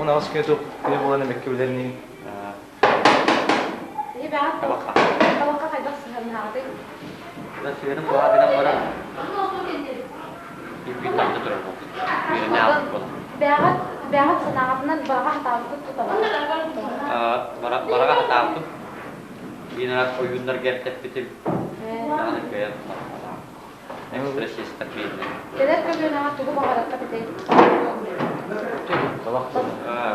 18 күнэ туох күнэ буолан эмэккэ билэринии. Эһи бэҕэт табахха хайдах сыһыаннаһаҕытый? Сыһыаным куһаҕан гынан баран үҥкүү тарда турар буолбут. Үөрэнэ аалбыт буолан. Бэҕэт бэҕэт санааҕытынан бараҕа хатаабыккыт тутаҕа? Бараҕа хатаабытым. Биир араас ойууннарга эмтэппитим. Даҕаны кыайан Экспрессистар биэрдилэр. Кэлэр көлүөнэҕэ тугу баҕарарга этэй? Табах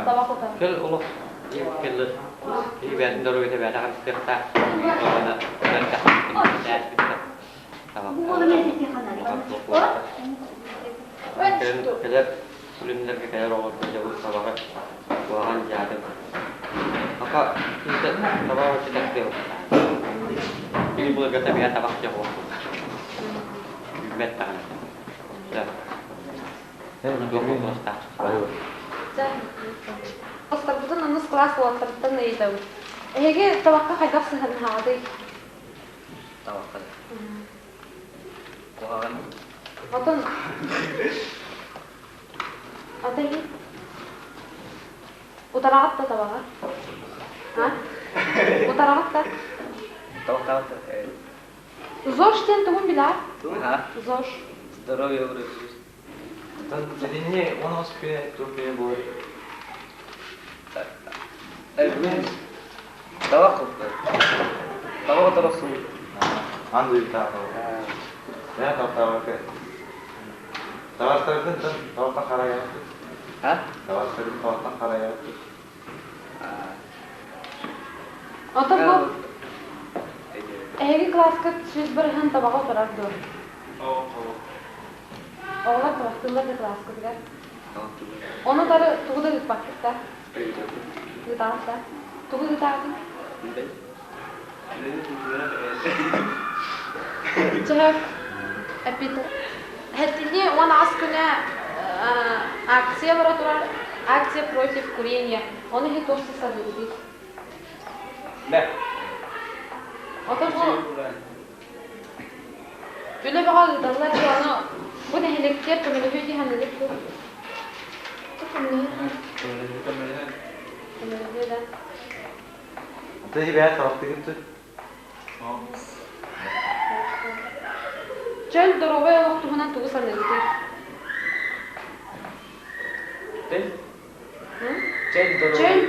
Табах утар. Кэл олох кэллэр. Киһи бэйэтин доруобуйата бэйэтэ харыстыахтаах. Уонна Кэлэр үлүннэргэ кэлэр оҕолорго дьабыл табаҕы куһаҕан дьаатын. Аха киһитэ табаҕы тахсыа Кини былыргыта бэйэ табах дьэ Билбэт даҕаны. Туох боппуруостаах. Остарбытын онус кылаас уолаттарыттан ыйытабыт. Эһиги табахха хайдах сыһыаннаһаҕытый? Табахха да. Куһаҕан. Отон Ата иһит. Утараҕыт да табаҕа? А? Утараҕыт да? Табах табах ЗОЖ диэн тугун билээр? Ха? ЗОЖ. Здоровье образ жизни. Сэтинньи 18 күнэ туох күнэ буолар? Табах куппут. Табах отор охсуу. Аан дойдутааҕы табах. Бэйэ таптаабакка. Табахтаргын табахтан харайаҕыт. А? Табахтаргын табахтан харайаҕыт. Ото бу эһиги кылааскыт 100% табаҕа утарар дуо? Оҕолор табахтыыллар да кылааскытыгар? Ону утары тугу да ыыппаккыт да? Ыытаҕыт да? Тугу ыытаҕытый? Чэһэк эппит. Хэттини 18 күнэ акция бара турар. Акция против курения. Ону иһи туох саныыбытый? Да. Ото бу үлэ бөҕө ыыталлар дии, ону бу нэһилиэктэр көмөлөһүү дии саныыгыт дуо? Көмөлөһүү да. Ты бэйэ табахтыгын ты? Чөл доруобай олох туһунан тугу саныыгытый? Чөл Чөл.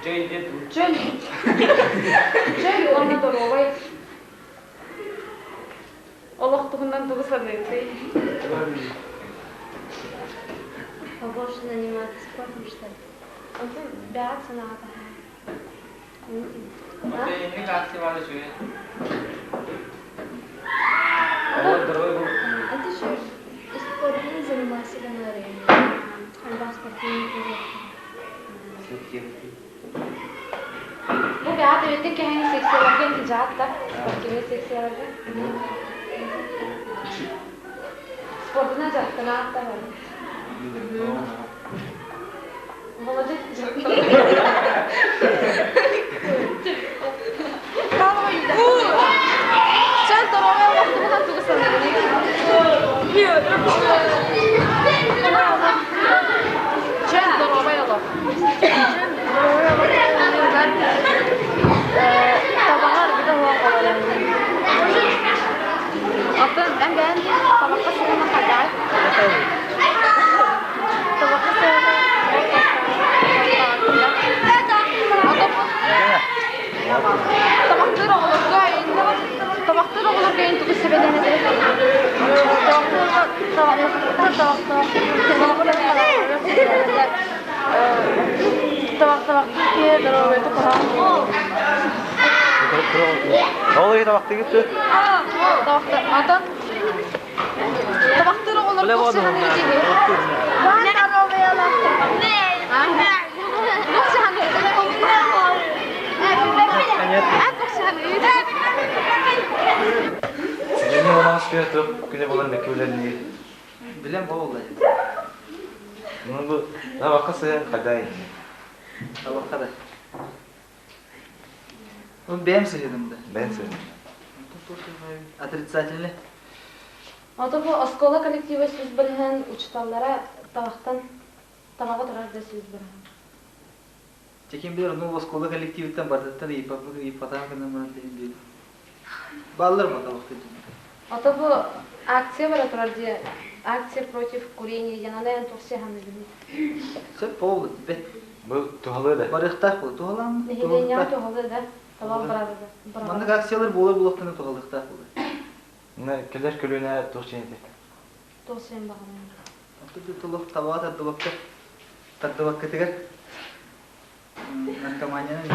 Чөл. Чөл. Чөл уонна доруобай олох туһунан тугу саныыгытый? Побольше заниматься спортом, что ли? Онтон бэҕэт санаата. Инник акция баар үчүгэй. Оҕо здоровый был. Это еще и спортом занимайся гонорарами. Альба спортивный кружок. Бу бэҕэт эбиттин кэһэҥи секцияларга илдьаат да спортивный секцияларга. Спордунан дьарыктанаат да бары. Молодец, Чөл доруобай олохтугунан тугу саныыгыный? Чөл доруобай олох. Чөл доруобай олох табаҕа аргыда суох олорон. Оттон эн бэйэн табахха сыһыана хайдаҕый? Табахха сыһыана Табахтыыр оҕолорго табахтыыр оҕолорго эн тугу сүбэлэһэн Ол иһин табахтыгыт ты? Атын табахтыыр оҕолор туох сыһаны Туох сыһаны Сэтинньи 18 күнэ туох күнэ буолан бэккэ билэрнии. Билем буолла. Ну бу табахха сыһыан хайдай? Табахха да. Ну бэйэм сыһыаным да. Бэйэм сыһыаным. Отрицательный. Ото бу оскуола коллектива 100% учууталлара табахтан табаҕа турар да 100%. Чэ ким билэр ону оскуола коллективиттан барытыттан ыйыппаппыт ыйыппатаҕым гынан баран тэһин биэрдим. Бааллар ма табахтыыр дьон? Ото бу акция бара турар дии. Акция против курения диэн аны эн туох сыһанныгын? Сөп буолбут бэт. Бу туһалыы да. Барыахтаах буолу туһалаан. Нэһилиэнньэҕэ туһалыы да. Табах барар. Маннык акциялар буолар буолуохтарын туһалыахтаах буолар. Кэлэр көлүөнэ туох дьиэн Туох сиэн баҕарар. Оттон табаҕа тардыбакка тардыбаккытыгар наркоманияны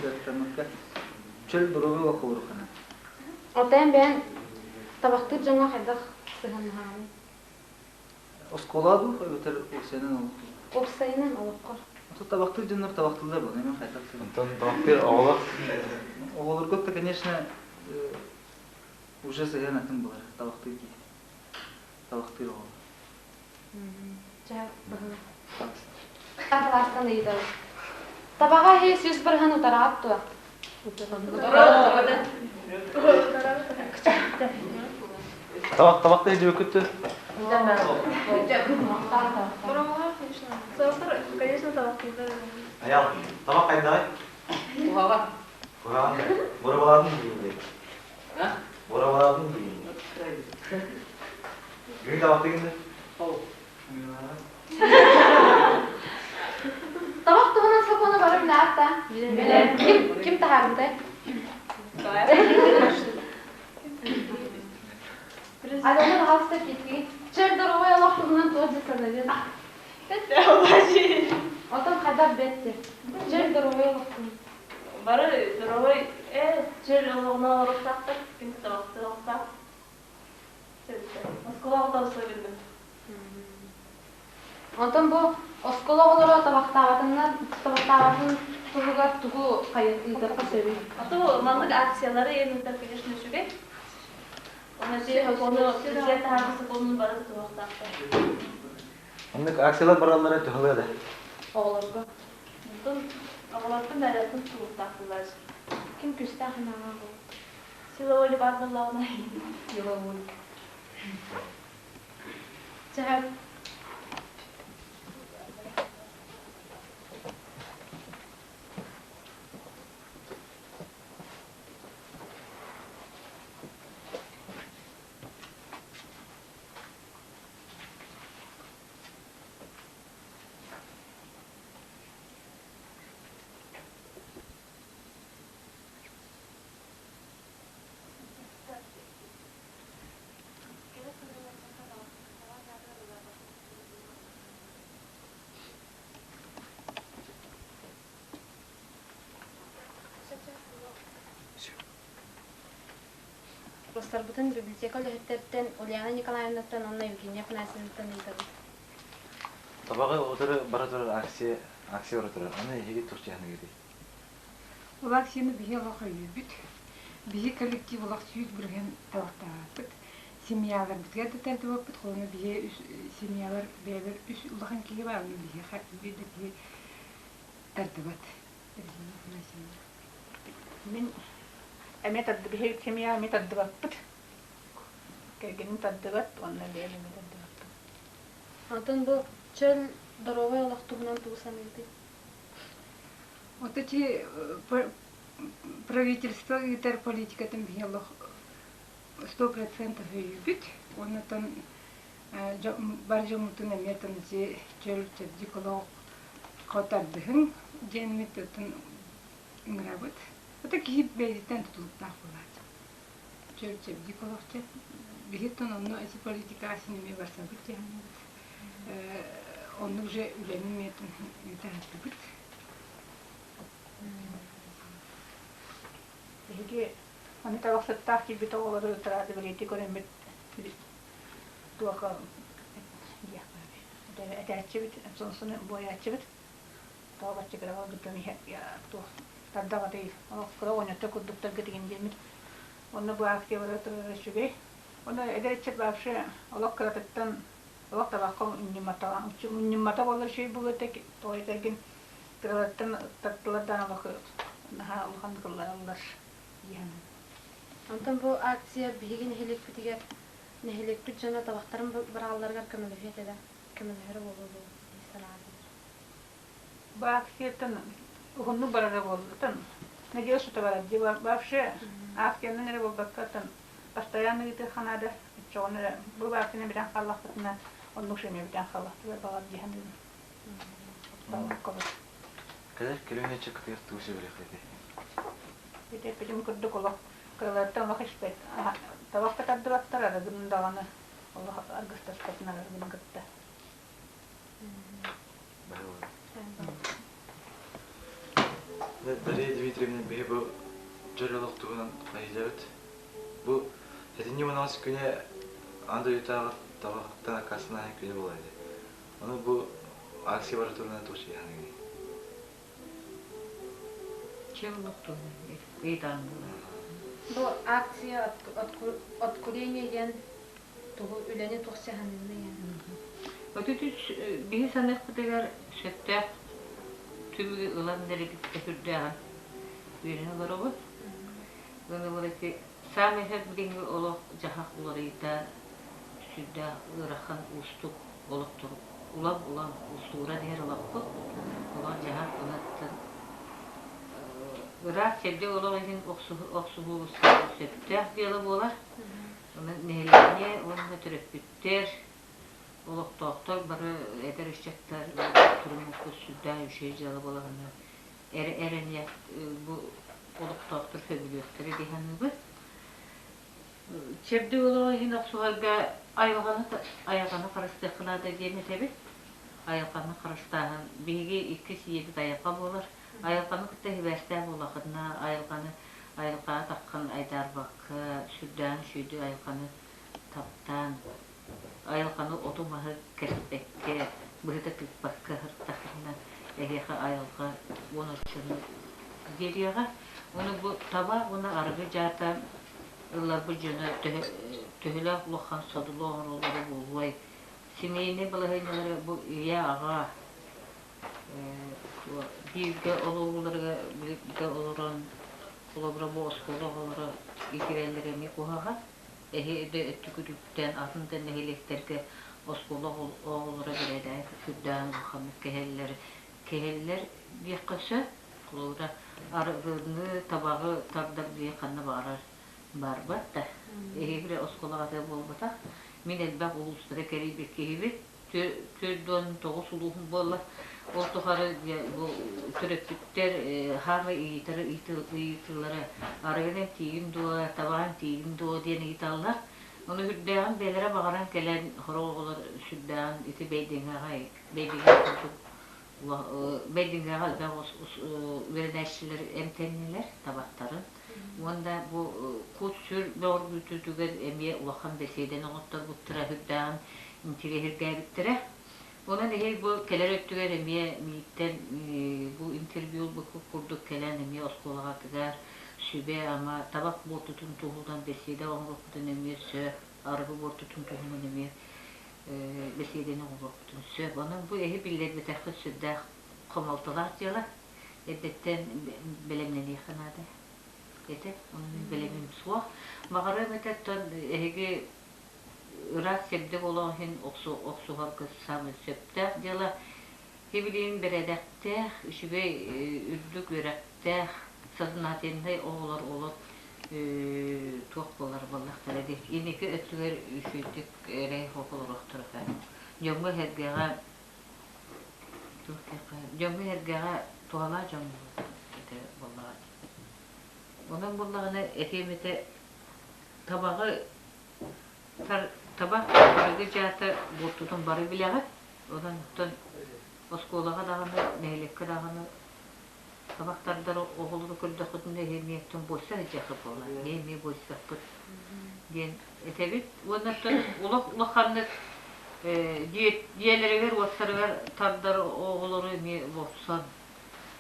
дьарыктаммакка чөл доруобуйа олоххо олоруххана. Отон бэйэн табахтыыр дьоҥҥо хайдах сыһыаннаһаҕыный? Оскуола дуу эбэтэр уопсайынан олоххо? Уопсайынан олоххор. Ото табахтыыр дьоннор табахтыыллар буолла, мен хайдах сыһыан. Онтон табахтыыр оҕолор? Оҕолорго то конечно уже сыһыан атын буолар табахтыыр киһи. Табахтыыр оҕолор. Чэ, быһыы. Кылаастан ыйытабын. Табаҕа иһи 100% утараҕыт дуо? Табах табахта иһдибиккит Конечно, табахтыыллар. Аял, табах хайдаҕай? Куһаҕан. Куһаҕан да. Боробалаатын диин Боробалаатын диин. Бүгүн табахтыгын да? Табах туһунан сокуону бары билэҕит да? Ким, ким таһаарбытай? Алена, пожалуйста, кииргии. Чөл доруобай олох туһунан туох дии саныыгын? Отон хайдах бэтти? Чөл доруобай олох туһунан. Бары здоровой, чөл олоҕунан олоруохтаахтар, ким табахтыахтаах. Оскуола оҕото Онтон бу оскуола оҕолоро табахтаабатыннар табахтаабатын туһугар тугу ыытыахха сөбүй? А то маннык акциялары ыытар, конечно, үчүгэй. Оны президент таһаарбыт сокуонун бары тутуһуохтаахтар. Оннук акциялар бараллара туһалыа да. Оҕолорго. Онтон оҕолортон бэйэлэрин тутулуктаахтылар. Ким күүстээх санаалаах буолуо? Сила воли баар буоллаҕына. Сила воли. Чэ, Курстарбытын библиотека үлэһиттэриттэн Ульяна Николаевнаттан уонна Евгения Афанасьевнаттан ыытабыт. Табаҕы утары бара турар акция акция бара турар. Аны эһиги туох дьаһаныгытый? Ол акцияны биһи олох өйүүбүт. Биһи коллектив олох 100% табахтаабыппыт. Семьяларбытыгар да тардыбаппыт. Холобура биһи үс семьялар бэйэбэр үс улахан киһи баар, ону биһиэхэ биир да киһи тардыбат. Мин эмиэ тарды биһи семья эмиэ тардыбаппыт. Кэргэним тардыбат уонна бэйэм эмиэ тардыбаппын. Онтон бу чөл доруобай олох туһунан тугу саныыгытый? Вот эти правительство ыытар политикатын биһи олох 100% өйүүбүт. Оннотон бар дьоммутун эмиэ ити чөл чэбдик олоххо тардыһыҥ диэммит оттон ыҥырабыт. Это киһи бэйэтиттэн тутулуктаах буолааччы. Чөл чэбдик олохча. Биһиттэн онно ити политика син эмиэ барсабыт диэханабыт. Оннук же үлэни эмиэ ыытаһыттыбыт. Биһиги аны табахсыттаах киирбит оҕолору сразу бэлиэтии көрөммүт туох этээччибит, сонсуну буойааччыбыт. Тоҕо бачча кыраҕа кыттан иһэ туох тардаҕатый олох кыра оҕонньоттор курдуктарга тигин диэммит. Онно бу акциялара турара үчүгэй. Онно эдэр ыччат вообще олох кыратыттан олох табахха мунньуммата буоллар үчүгэй буолуо этэ тоҕо этэргин кыраларыттан тартылар даҕаны олох наһаа улаханнык ыллараллар дии саныыбын. Онтон бу акция биһиги нэһилиэкпитигэр нэһилиэкпит дьоно табахтарын быраҕалларыгар көмөлөһүө этэ да көмөлөһөрө буолуо дуу дии санаатым. Бу акцияттан Уһуннук барара буолла. Неделя сута барар дии. Вообще акциянан эрэ буолбакка постоянно ыытыахха наада. Оччоҕуна эрэ бу акцияны билэн хааллахпытына оннук шемья бүтэн хааллахтыгар баҕар дии саныыбын. Кэлэр көлүөнэ ыччаккытыгар тугу сөбүлэххитий? Ити эппитим курдук олох кыраларыттан олох испэт. Табах да тардыбаттар, арыгын даҕаны олох аргыстаспатын арыгын кытта. Дария Дмитриевна биһи бу дьол олох туһунан ыйытабыт. Бу сэтинньи 16 күнэ аан дойдутааҕы табахтан аккаастанааһын күнэ буолар этэ. Ону бу акция бара турарынан туох дьиэханыгыный? Чем олох туһунан ыйытаҕын буолар? Бу акция от курения диэн тугу үлэни туох сыһанныный? Отут үс биһи саныахпытыгар сөптөөх түмүгү ылан бэрибиттэ сүрдээҕин үөрэн олоробут. Ылыныбыт ити саамай сөп билиҥҥи олох-дьаһах уларыйыыта сүрдээх ыарахан уустук олохтор улам-улам уустугуран иһэр олохпут. Олох-дьаһах ынаттан ыраас чэбдик олох иһин охсуһуу сөптөөх дьыала буолар. Онон нэһилиэнньэ уонна төрөппүттэр, олохтоохтор бары эдэр ыччаттар туруммуппут сүрдээх үчүгэй дьыала буоларына эрэниэх бу олохтоохтор сөбүлүөхтэрэ дии саныыбын. Чэбдик олоҕу иһин охсуһарга айылҕаны айылҕаны харыстыахха наада диэн этэбит. Айылҕаны харыстааһын биһиги иккис ийэбит айылҕа буолар. Айылҕаны кытта сибээстээх буоллаххытына, айылҕаны айылҕаҕа таххан айдаарбакка, сүрдээҕин үчүгэйдик айылҕаны таптаан, айылҕаны оту-маһы кэспэккэ, быһыта тыыппакка сырыттаххытына, эһиэхэ айылҕа уон оччону биэриэҕэ. Ону бу таба уонна арыгы дьаата ылларбыт дьоно төһөлөөх улахан содулу оҥороллоро буолуой? Семейнэй балаһыанньалары бу ийэ-аҕа бииргэ олорууларыгар бииргэ олорон холобура бу оскуола оҕолоро итирэллэрэ эмиэ куһаҕан. Эһи да өттүгүтүттэн атын да нэһилиэктэргэ оскуола оҕолоро бэрэдээк сүрдээх улаханнык кэһэллэр кэһэллэр диэххэ сөп. Холобура арыгыны, табаҕы тардар дьиэ ханна баҕарар барбат да. Эһиги оскуолаҕа буолбатах. Мин элбэх улуустары кэрийбит киһибит. 49 улууһум буолла. Ол тухары бу төрөппүттэр хаамай ыйытар ыйытыылара арыгынан тиийин дуо, табаҕын тиийин дуо диэн ыйыталлар. Ону сүрдээҕин бэйэлэрэ баҕаран кэлэн сорох оҕолор сүрдээҕин ити бэйдиҥэҕэ бэйдиҥэ курдук бэйдиҥэҕэ элбэх үөрэнээччилэр эмтэннилэр табахтарын. Уонна бу кут-сүр бөҕөргүтүүтүгэр эмиэ улахан бэсиэдэни оҥотторбуттара сүрдээҕин интириэһиргээбиттэрэ. Онон эһиил бу кэлэр өттүгэр эмиэ мииттэн бу интервью ылбыккыт курдук кэлэн эмиэ оскуолаҕытыгар сүбэ-ама, табах буортутун туһунан бэсиэдэ оҥоруохпутун эмиэ сөп, арыгы буортутун туһунан эмиэ бэсиэдэни оҥоруохпутун сөп. Онон бу эһи биллэрбэтэххит сүрдээх хомолтолоох дьыала. Эрдэттэн бэлэмнэниэххэ наада этэ. Онон мин бэлэмим суох. Баҕарыам этэ, оттон эһиги ыраас сирдик олох иһин охсуһарга саамай сөптөөх дьыала. Сибилигин бэрэдэктээх, үчүгэй үрдүк үөрэхтээх, сознательнай оҕолор олох туох буолар буоллахтара дии. Инники өттүгэр үчүгэйдик эрэй олоруохтара Дьоҥҥо-сэргэҕэ дьоҥҥо-сэргэҕэ туһалаах дьон этэ буоллаҕа. Онон буоллаҕына этиэм этэ табаҕы табах арыгы дьаата буортутун бары билэҕит. Онон оттон оскуолаҕа даҕаны, нэһилиэккэ даҕаны табах тардар оҕолору көрдөххүтүнэ эһиэмиэттэн буойса сылдьыаххыт буолла. Эмиэ буойсахпыт диэн этэбит. Уонна оттон олох улаханнык дьиэлэригэр-уоттарыгар тардар оҕолору эмиэ бопсон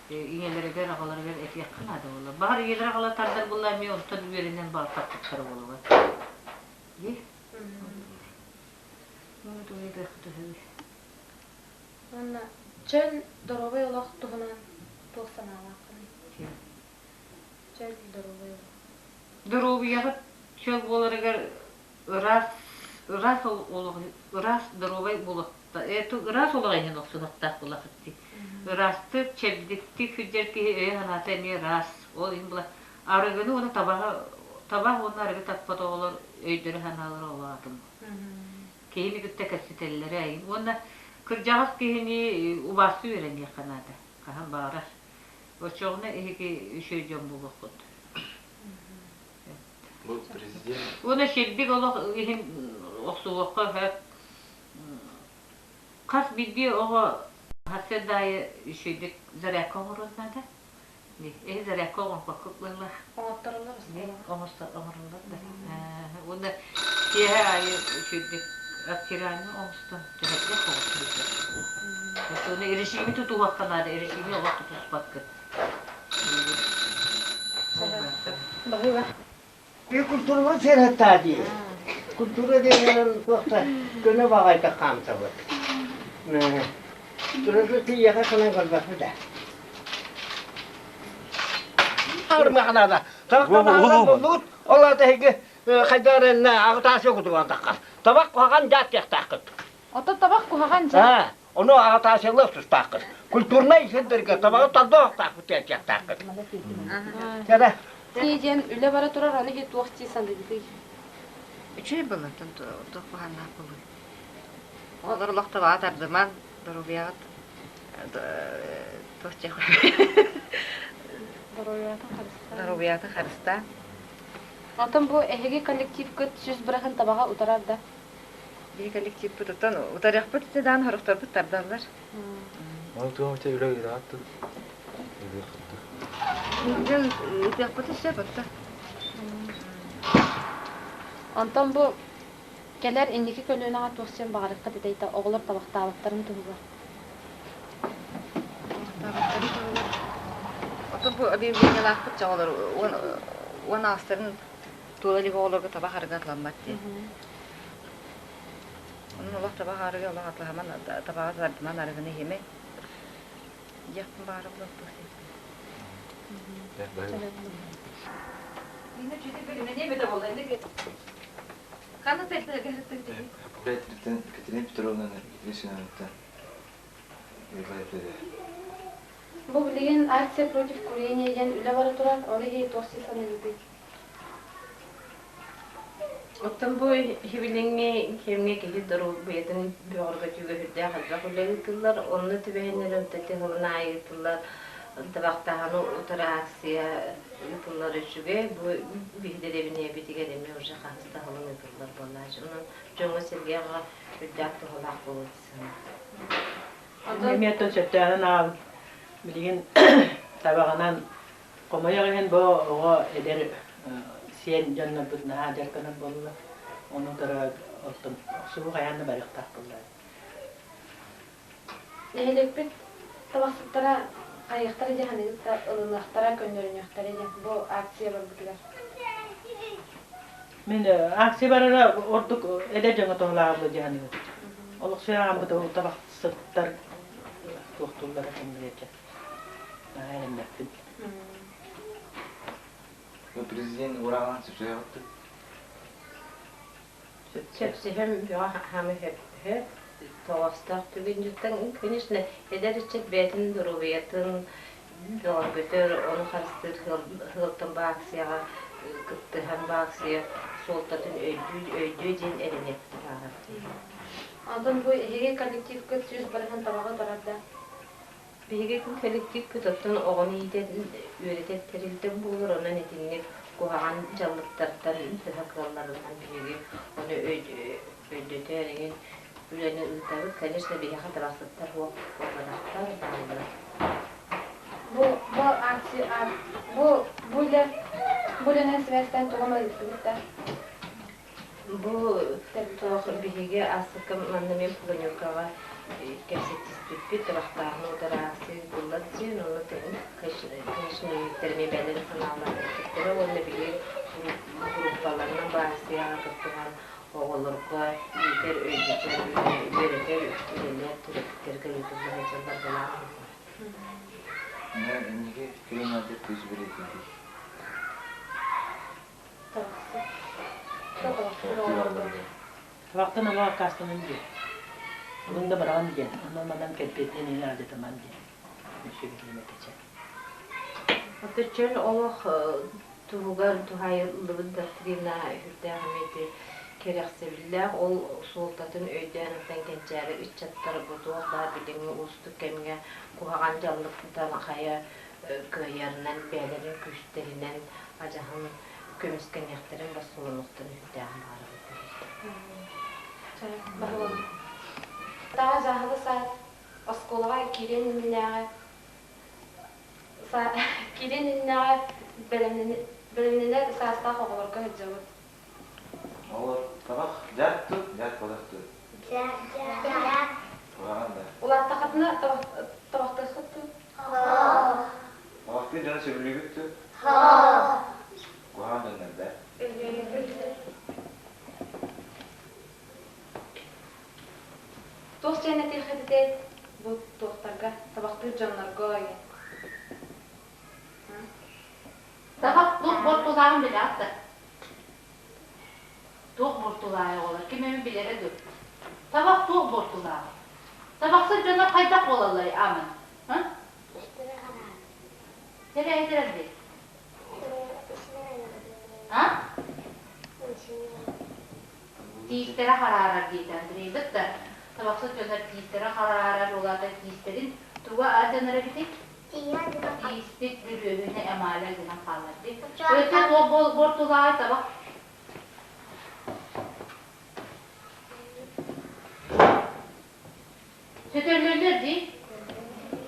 ийэлэригэр, аҕаларыгар этиэххэ наада буолла. Баҕар ийэлэрэ аҕалара тардар буолла эмиэ онтон үөрэнэн баҕар таппыттара буолуо. Дии? Уонна тугу ыйытыахха төһөбүй? Уонна чөл доруобай олох туһунан туох санаалааххыный? Чөл доруобай олох. Доруобуйаҕыт чөл буоларыгар ыраас ыраас олох ыраас доруобай буолуохта ыраас олох иһин охсуһуохтаах буоллахыт дии. Ыраастык, чэбдиктик сылдьар киһи өйө-санаата эмиэ ыраас. Ол иһин була арыгыны уонна табаҕы табах уонна арыгы таппат оҕолор өйдөрө-санаалара улаатан киһини кытта кэпсэтэллэрэ эйин уонна кырдьаҕас киһини убаастыы үөрэниэххэ наада хаһан баҕарар оччоҕуна эһиги үчүгэй дьон буолуоххут. Бу президент Уонна сирдик олох иһин охсуһуохха сөп. Хас биирдии оҕо сарсыарда аайы үчүгэйдик зарядка оҥоруон наада. Эһи зарядка оҥорбоккут быһыылаах. Оҥоттороллор Оҥороллор да. Уонна киэһэ аайы үчүгэйдик обтирание оҥостон түһэрдэх оҕустарыгар. Оччоҕуна режими тутуһуохха наада, режими олох тутуспаккыт. Баһыыба. Культура сэрэтаа дии. Культура диэн туохта көнө баҕайда хаамсабыт. Турары тиийэхэ ханан көрбөппүт ээ. Армаханада. Табак буллугут, ол аата эһиги хайдах эрэ аҕытаасыа кутуган таххар. Табак куһаҕан дьаат диэхтааххыт. Ото табах куһаҕан дьаат. Ону аҕытаасыалыах тустааххыт. Культурнай сирдэргэ табаҕы тардоохтаахпыт диэхтааххыт. Кэрэ. Диэн үлэ бара турар, аны туох дии саныыбытый? Үчүгэй былыртан туох куһааннаах буолуой? Олор олох табаҕа тардыман, доруобуйаҕыт туох дьиэх Доруобуйатын харыстаа. Доруобуйатын харыстаа. Онтон бу эһиги коллективкыт 100% табаҕа утарар да? Биһи коллективпыт оттон утарыахпыт даҕаны сорохторбут тардаллар. Ол туох үлэ ыытаҕыт Ыытыахпытын сөп отто. Онтон бу кэлэр инники көлүөнэҕэ туох сиэн баҕарыаххыт этэй оҕолор табахтаабаттарын туһугар? Табахтаабаттарын туһугар Оттон бу объявлениелаахпыт оҕолор уон аҕыстарын туола илик оҕолорго табах арыгы атыламмат диэн. Онон олох табах арыгы олох атылаһаман табаҕа тардыман арыгыны иһимэ диэхпин баҕара булуохтуох Катерина Петровна Екатерина Бу билигин акция против курения диэн үлэ бара турар, ол иһин туох дии саныыгытый? Оттон бу иһибилиҥҥи кэмҥэ киһи доруобуйатын бөҕөргөтүүгэ сүрдээх элбэх үлэ ыытыллар. Онно түбэһиннэрэн тыһылын аайы ыытыллар табахтааһыны утары акция ыытыллар үчүгэй. Бу биһи дэриэбинэбитигэр эмиэ уже хаһыс да сылын ыытыллар буоллааччы. Онон дьоҥҥо-сэргэҕэ үрдээх туһалаах буолуо дии саныыбын. Эмиэ оттон сөптөөҕүн аҕабыт билигин табаҕынан Хомойуох иһин бу оҕо эдэр сиэн дьоннорбут наһаа дьарыктанар буоллулар. Ону утары оттон охсуһуу хайаан да барыахтаах буолла. Нэһилиэкпит табахсыттара хайыахтара дии саныыгыт да ылыныахтара, көннөрүнүөхтэрэ диэн бу акция барбытыгар. Мин акция барара ордук эдэр дьоҥҥо туһалаах дии саныыбын. Олохсуйа аҕаммыт табахсыттар туохтууллара кэмнэрэ Наһаа эрэммэппин. Президент урааҕынан сөпсөһөҕүттүк? Сөпсөһөм бөҕө хаамы хөп тоҕоостоох түгэнньиттэн, конечно, эдэр ыччат бэйэтин доруобуйатын бөҕөргөтөр, ону харыстыыр сыалтан бу акцияҕа кыттыһан бу акция суолтатын өйдүү өйдүө диэн эрэниэхпит баара. Онтон бу эһиги коллективкыт 100% табаҕы утарар да? Биһиги коллективпыт оттон оҕону иитэн үөрэтэр тэрилтэ буолар, онон итинник куһаҕан дьаллыктартан төһө кыалларынан биһиги ону өйдөтөр эҥин үлэни ыытабыт. Конечно, биһиэхэ табахсыттар суох буолбатахтар, бааллар. Бу бу акция бу бу үлэ бу үлэнэн сибээстээн тугу ыйыттыбыт да? Бу туох биһиги ааспыкка манна мен планеркаҕа кэпсэтиспиппит, табахтааһын утары аахсыы ыытыллар диэн, онно конечно эмиэ бэйэлэрин санааларын эппиттэрэ уонна биһиги группаларынан бу аахсыйаҕа кыттыһан оҕолорго иитэр, өйдөтөр, үөрэтэр үлэлэр төрөппүттэргэ ыытылла сылдьаллар былаан оҥоһуллар. Инники көлүөнэлэр тус бэлиэтиибит. Табахтан ама аккаастанан диэн. Онон да бараҕын диэн. Онон манан кэлбиэтинэн иҥэ алдьатыман диэн. Сүбэлиэм этэ чэ. Оттон чөл олох туһугар туһаайыллыбыт доктрина сүрдээх эмиэ ити кэрэхсэбиллээх, ол суолтатын өйдөөн оттон кэнчээри ыччаттар бу туох баар билиҥҥи уустук кэмҥэ куһаҕан дьаллыктан хайа кыайарынан, бэйэлэрин күүстэринэн адьаһын көмүскэниэхтэрин босхолонуохтарын сүрдээҕин баҕарабыт. Таҕа дьааһыла саат оскуолаҕа киириэн иннинээҕи киириэн иннинээҕи бэлэмнэнэр саастаах оҕолорго сылдьабыт. Оҕолор табах дьаат тут, дьаат буолар тут. Дьаат. Куһаҕан да. Улааттаххытына табахтыаххыт дуу? Табахтыыр дьону сөбүлүүгүт дуу? Куһаҕан дьоннор да. Туох дьиэн этиэххитий бу туохтарга, табахтыыр дьоннорго Табах туох бортулааҕын билэҕит да? Туох бортулааҕый оҕолор, ким эмэ билэрэ дуу? Табах туох бортулааҕый? Табахсыт дьоннор хайдах буолалларый, Ааман? А? Тэрээһитэрэр дии. А? Тиистэрэ хараарар диэтэ Андрейбыт да, табахсыт дьоннор тиистэрэ хараарар, ол аата тиистэрин туга аатанар эбитий? Тииспит бүрүөһүнэ эмаля гынан хаалар дии. Өссө туох буортулааҕый табах? Сөтөллөллөр дии.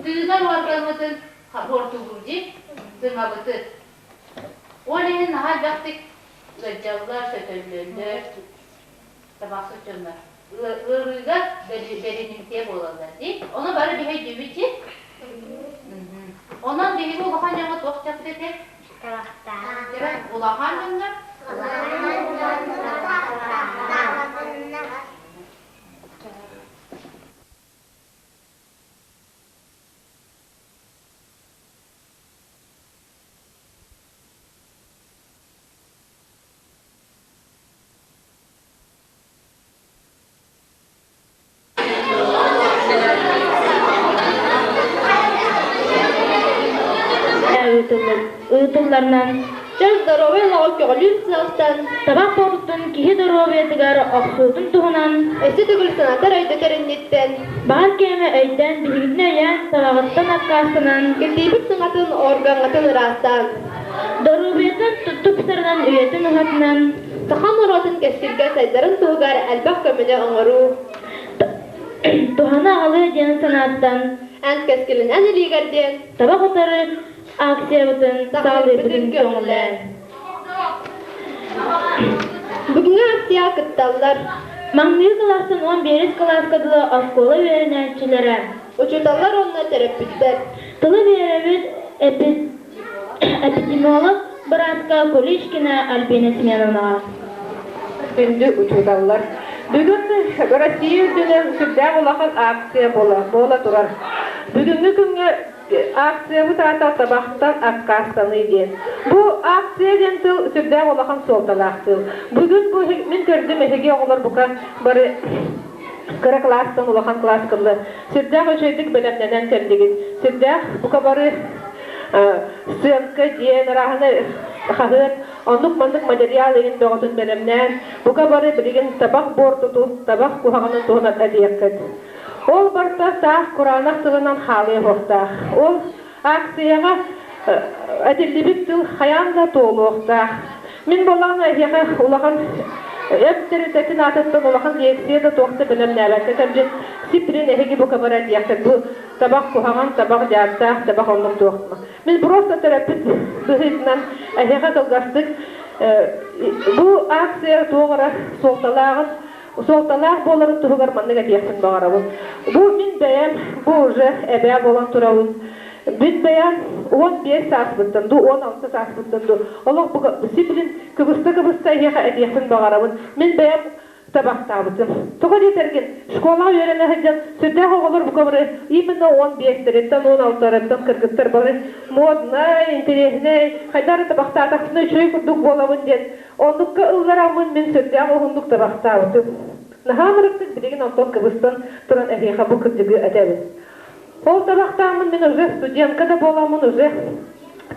Тыынар уоргаммытын буортулуур дии. Тыҥабытын. Ол иһин наһаа элбэхтик ыалдьаллар, сөтөллөллөр, табахсыт дьоннор. Ыарыыга бэринимтиэ буолаллар дии. Ону бары биһи өйдүүбүт дии. Онон биһиги улахан дьоҥҥо туох диэхпит этэй? Улахан дьоннор? Ыытылларынан чөл доруобай олоҕу көҕүлүүр сыалтан табах буортун киһи доруобуйатыгар охсуутун туһунан өссө төгүл санатар өйдөтөр инниттэн баҕар кэмэ өйдөөн биһигитин өйөөн табаҕыттан аккаастанан киртийбит саҥатын органҥытын ыраастаан доруобуйатын тупсарынан үйэтин уһатынан саха норуотун кэскилгэ сайдарын туһугар элбэх көмөнү оҥоруу туһаны аҕалыа диэн санааттан эн кэскилин эн илиигэр диэн табах утары акциябытын саҕалыырбытын көҥүллээн Бүгүҥҥү акцияҕа кытталлар Маҥнайгы кылаастан 11 кылааска дылы оскуола үөрэнээччилэрэ учууталлар уонна төрөппүттэр тылы биэрэбит эпидемиолог бырааска Куличкина Альбина Семеновнаҕа. Күндү учууталлар! Бүгүн Россия үрдүнэн сүрдээх улахан акция буола турар. Бүгүҥҥү күҥҥэ акциябыт аата табахтан аккаастаныы диэн. Бу акция диэн тыл сүрдээх улахан суолталаах тыл. Бүгүн бу мин көрдүм эһиги оҕолор бука бары кыра кылаастан улахан кылаас кылла сүрдээх үчүгэйдик бэлэмнэнэн кэллигит. Сүрдээх бука бары сценка диэн арааһына хаһыат оннук-маннык материал иһин бөҕөтүн бэлэмнээн бука бары билигин табах буортутун, табах куһаҕанын туһунан этиэххит. Ол барыта таах кураанах тылынан хаалыа суохтаах. Ол акцияҕа этиллибит тыл хайаан да туолуохтаах. Мин буоллаҕына эһиэхэ улахан эп тэрилтэтин аатыттан улахан лекция да туох да бэлэмнээбэккэ кэлбит сиппирин эһиги бу кабара диэххит бу табах куһаҕан табах дьааттаах табах оннук туох мин просто төрөппүт быһыытынан эһиэхэ кылгастык бу акция туох эрэ суолталааҕын суолталаах буоларын туһугар маннык этиэхпин баҕарабын. Бу мин бэйэм, бу уже эбээ буолан турабын. Мин бэйэм 15 сааспыттан дуу, 16 сааспыттан дуу, олох бу сибилин кыбыста-кыбыста эһиэхэ этиэхпин баҕарабын. Мин бэйэм табахтаабытым. Тоҕо диэтэргин, школаҕа үөрэнэ сылдьан сүрдээх оҕолор бука бары именно 15-тэриттэн, 16-тарыттан кыргыттар бары моднай, интэриэһинэй, хайдах эрэ табахтаатахпына үчүгэй курдук буолабын диэн Оннукка ыллараммын мин сүрдээх уһуннук табахтаабытым. Наһаа ынырыктык билигин онтон кыбыстан туран эһиэхэ бу кырдьыгы этэбин. Ол табахтааммын мин уже студентка да буоламмын уже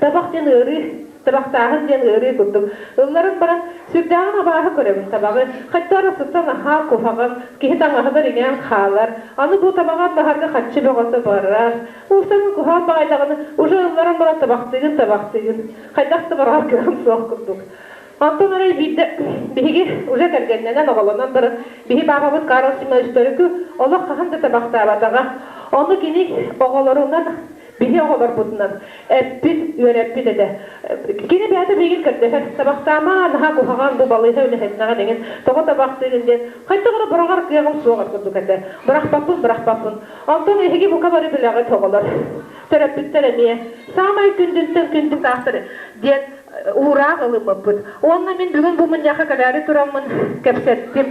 табах диэн ыарыы, табахтааһын диэн ыарыы курдук. Ылларан баран сүрдээҕин абааһы көрөбүн табаҕы. Хатта ара сыттан аһаа куһаҕан, киһи таҥаһыгар иҥээн хаалар. Аны бу табаҕы аннаһарга хаччы бөҕөтө барар. Уустан куһаҕан баҕайдаҕына уже ылларан баран табахтыыгын табахтыыгын. Хайдах да барар кыаҕым суох курдук. Онтон арай биирдэ биһиги уже кэргэннэнэн оҕолонон баран биһи баабабыт Карл Семенович төрүкү олох хаһан да табахтаабатаҕа. Ону кини оҕолорунан биһи оҕолорбутунан эппит, үөрэппит этэ. Кини бэйэтэ биһигин көрдөһөр, табахтаама, наһаа куһаҕан бу балыыһа үлэһитинэҕин эҥин, тоҕо табахтыыгын диэн хайдах эрэ быраҕар кыаҕым суоҕа курдук этэ. Бырахпаппын, бырахпаппын. Онтон эһиги бука бары билэҕит оҕолор, төрөппүттэр эмиэ. Саамай күндүнтэн күндү таахтар диэн уураах ылыммыппыт. Уонна мин бүгүн бу мунньахха кэлээри тураммын кэпсэттим.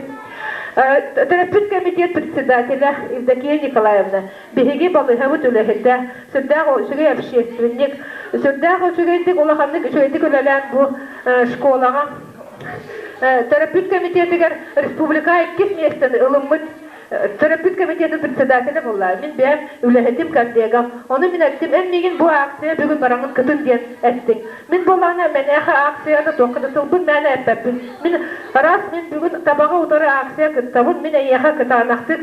Төрөппүт комитет председателя Евдокия Николаевна, биһиги балыыһабыт үлэһитэ, сүрдээх үчүгэй общественник, сүрдээх үчүгэйдик, улаханнык үчүгэйдик үлэлээн бу школаҕа төрөппүт комитетигэр республика иккис миэстэни ылыммыт Төрөппүт комитетын председателэ буолла. Мин бэйэм үлэһитим, коллегам. Ону мин эттим, эн миигин бу акция бүгүн бараҥын кытын диэн эттиҥ. Мин буоллаҕына мэнээхэ акцияны туохха да тылбын мээнэ эппэппин. Мин раз мин бүгүн табаҕы утары акция кыттабын, мин эйиэхэ кытаанахтык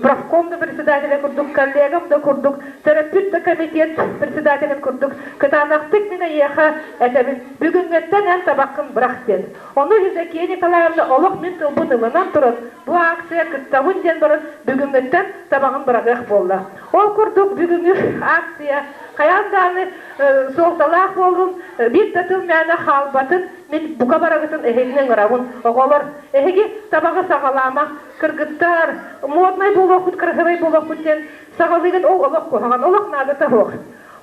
профком да председателэ курдук, коллегам да курдук, төрөппүт да комитет председателин курдук кытаанахтык мин эйиэхэ этэбин. Бүгүҥҥүттэн эн табаххын бырах диэн. Ону Евдокия Николаевна олох мин тылбын ылынан туран, бу акция кыттабын диэн баран бүгүҥҥүттэн табаҕын быраҕыах буолла. Ол курдук бүгүҥҥү акция хайаан даҕаны суолталаах буоллун, биир да тыл мээнэ хаалбатын, мин бука барыгытын эһигини ыҥырабын. Оҕолор, эһиги табаҕы саҕалаама, кыргыттар, моднай буолуохпут, кырасыбай буолуохпут диэн саҕалыыгыт ол олох куһаҕан, олох наадата суох.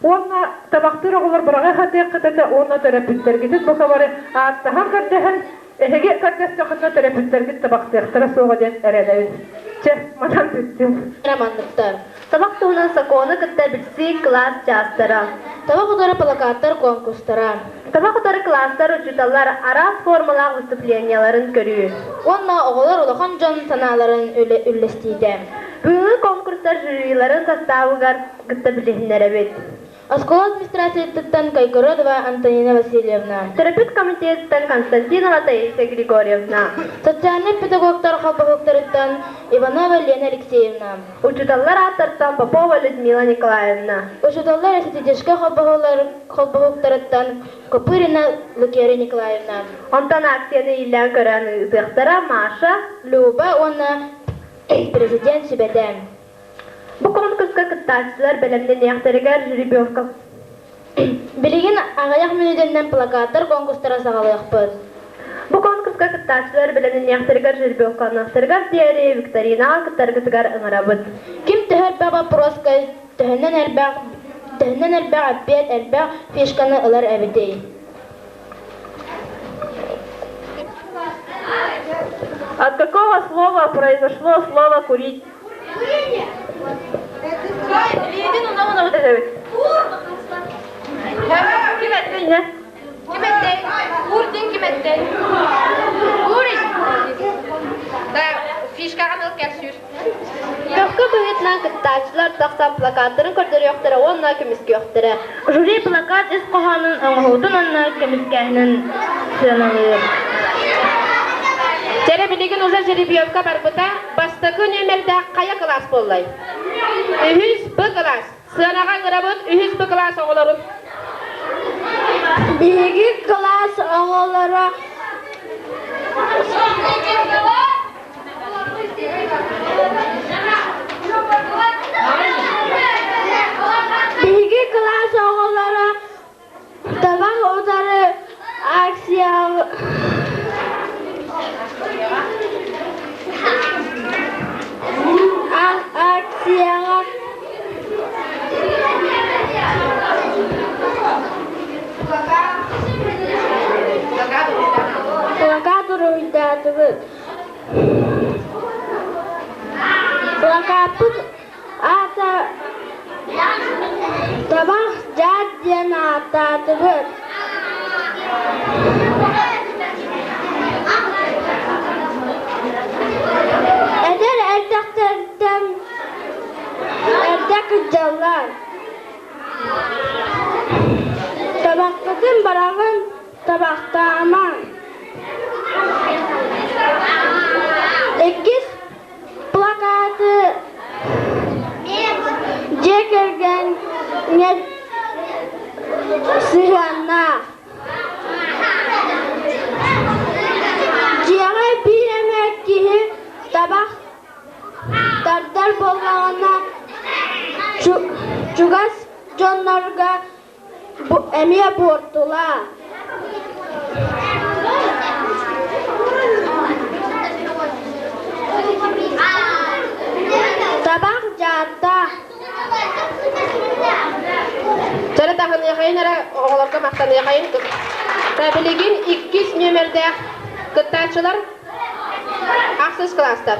Уонна табахтыыр оҕолор быраҕа сатыаххыт этэ уонна төрөппүттэргитин бука бары ааттаһан көрдөһөн, эһиги көрдөстөххүтүнэ төрөппүттэргит табахтыахтара суоҕа диэн эрэнэбин. Чэ, манан бүттүм. Романныктар. Табах туһунан сокуону кытта билсии кылаас чаастара. Табах утары плакаттар конкурстара. Табах утары класстар учууталлар араас формалаах выступленияларын көрүү. Уонна оҕолор улахан дьон санааларын үллэстиитэ. Бүгүҥҥү конкурстар жюриларын састаабыгар кытта билиһиннэрэбит. Оскуола администрациятыттан Кайгородова Антонина Васильевна. Төрөппүт комитетыттан Константинова Таисия Григорьевна. Социальнай педагогтар холбоһуктарыттан Иванова Лена Алексеевна. Учууталлар ааттарыттан Попова Людмила Николаевна. Учууталлар эстетическэй холбоһуктарыттан Копырина Лукерия Николаевна. Онтон акцияны иилээн көрөн ыытыахтара Маша, Люба уонна президент сүбэтэ. Бу конкурска кыттааччылар бэлэмнэниэхтэригэр жеребьевка Билигин аҕыйах мүнүүтэннэн плакаттар конкурстара саҕалыахпыт. Бу конкурска кыттааччылар бэлэмнэниэхтэригэр жеребьевканыахтарыгар диэри викторинаҕа кыттаргытыгар ыҥырабыт. Ким төһө элбэх боппуруоска төһөнөн элбэх төһөнөн элбэх эппиэт элбэх фишканы ылар эбитий? От какого слова произошло слово курить? Ким эттей? Кур дин ким эттей? Курить. Да, фишкаҕын ыл кэпсүүр. Көхкө быһыытынан кыттааччылар тахсан плакаттарын көрдөрүөхтэрэ уонна көмүскүөхтэрэ. Жюри плакат ис хоһоонун оҥоһуутун уонна көмүскээһинин сыаналыыр. Чэрэ билигин уже жеребьевка барбыта. Бастакы нүөмэрдээх хайа кылаас буоллай? Үһүс Б кылаас. Сыанаҕа ыҥырабыт үһүс Б кылаас оҕолорун. Биһиги кылаас оҕолоро Биһиги кылаас оҕолоро табах утары акция акцияҕа плакат уруһуйдаатыбыт. Плакаппыт аата Табах дьаат диэн ааттаатыбыт. Эдэр эрдэхтэртэн эрдэ. кырдьаллар. Табаххытын бараҕын, табахтаамаҥ. Иккис плакаты дьиэ кэргэҥҥэ сыһыаннаах. Дьиэҕэ биир эмэ киһи табах тардар буоллаҕына, чугас дьоннорго эмиэ буортулаа. Табах дьааттаах. Чэрэ таһыныахайын эрэ оҕолорго махтаныахайын. Билигин иккис нүөмэрдээх кыттааччылар Ахсыс кылаастар.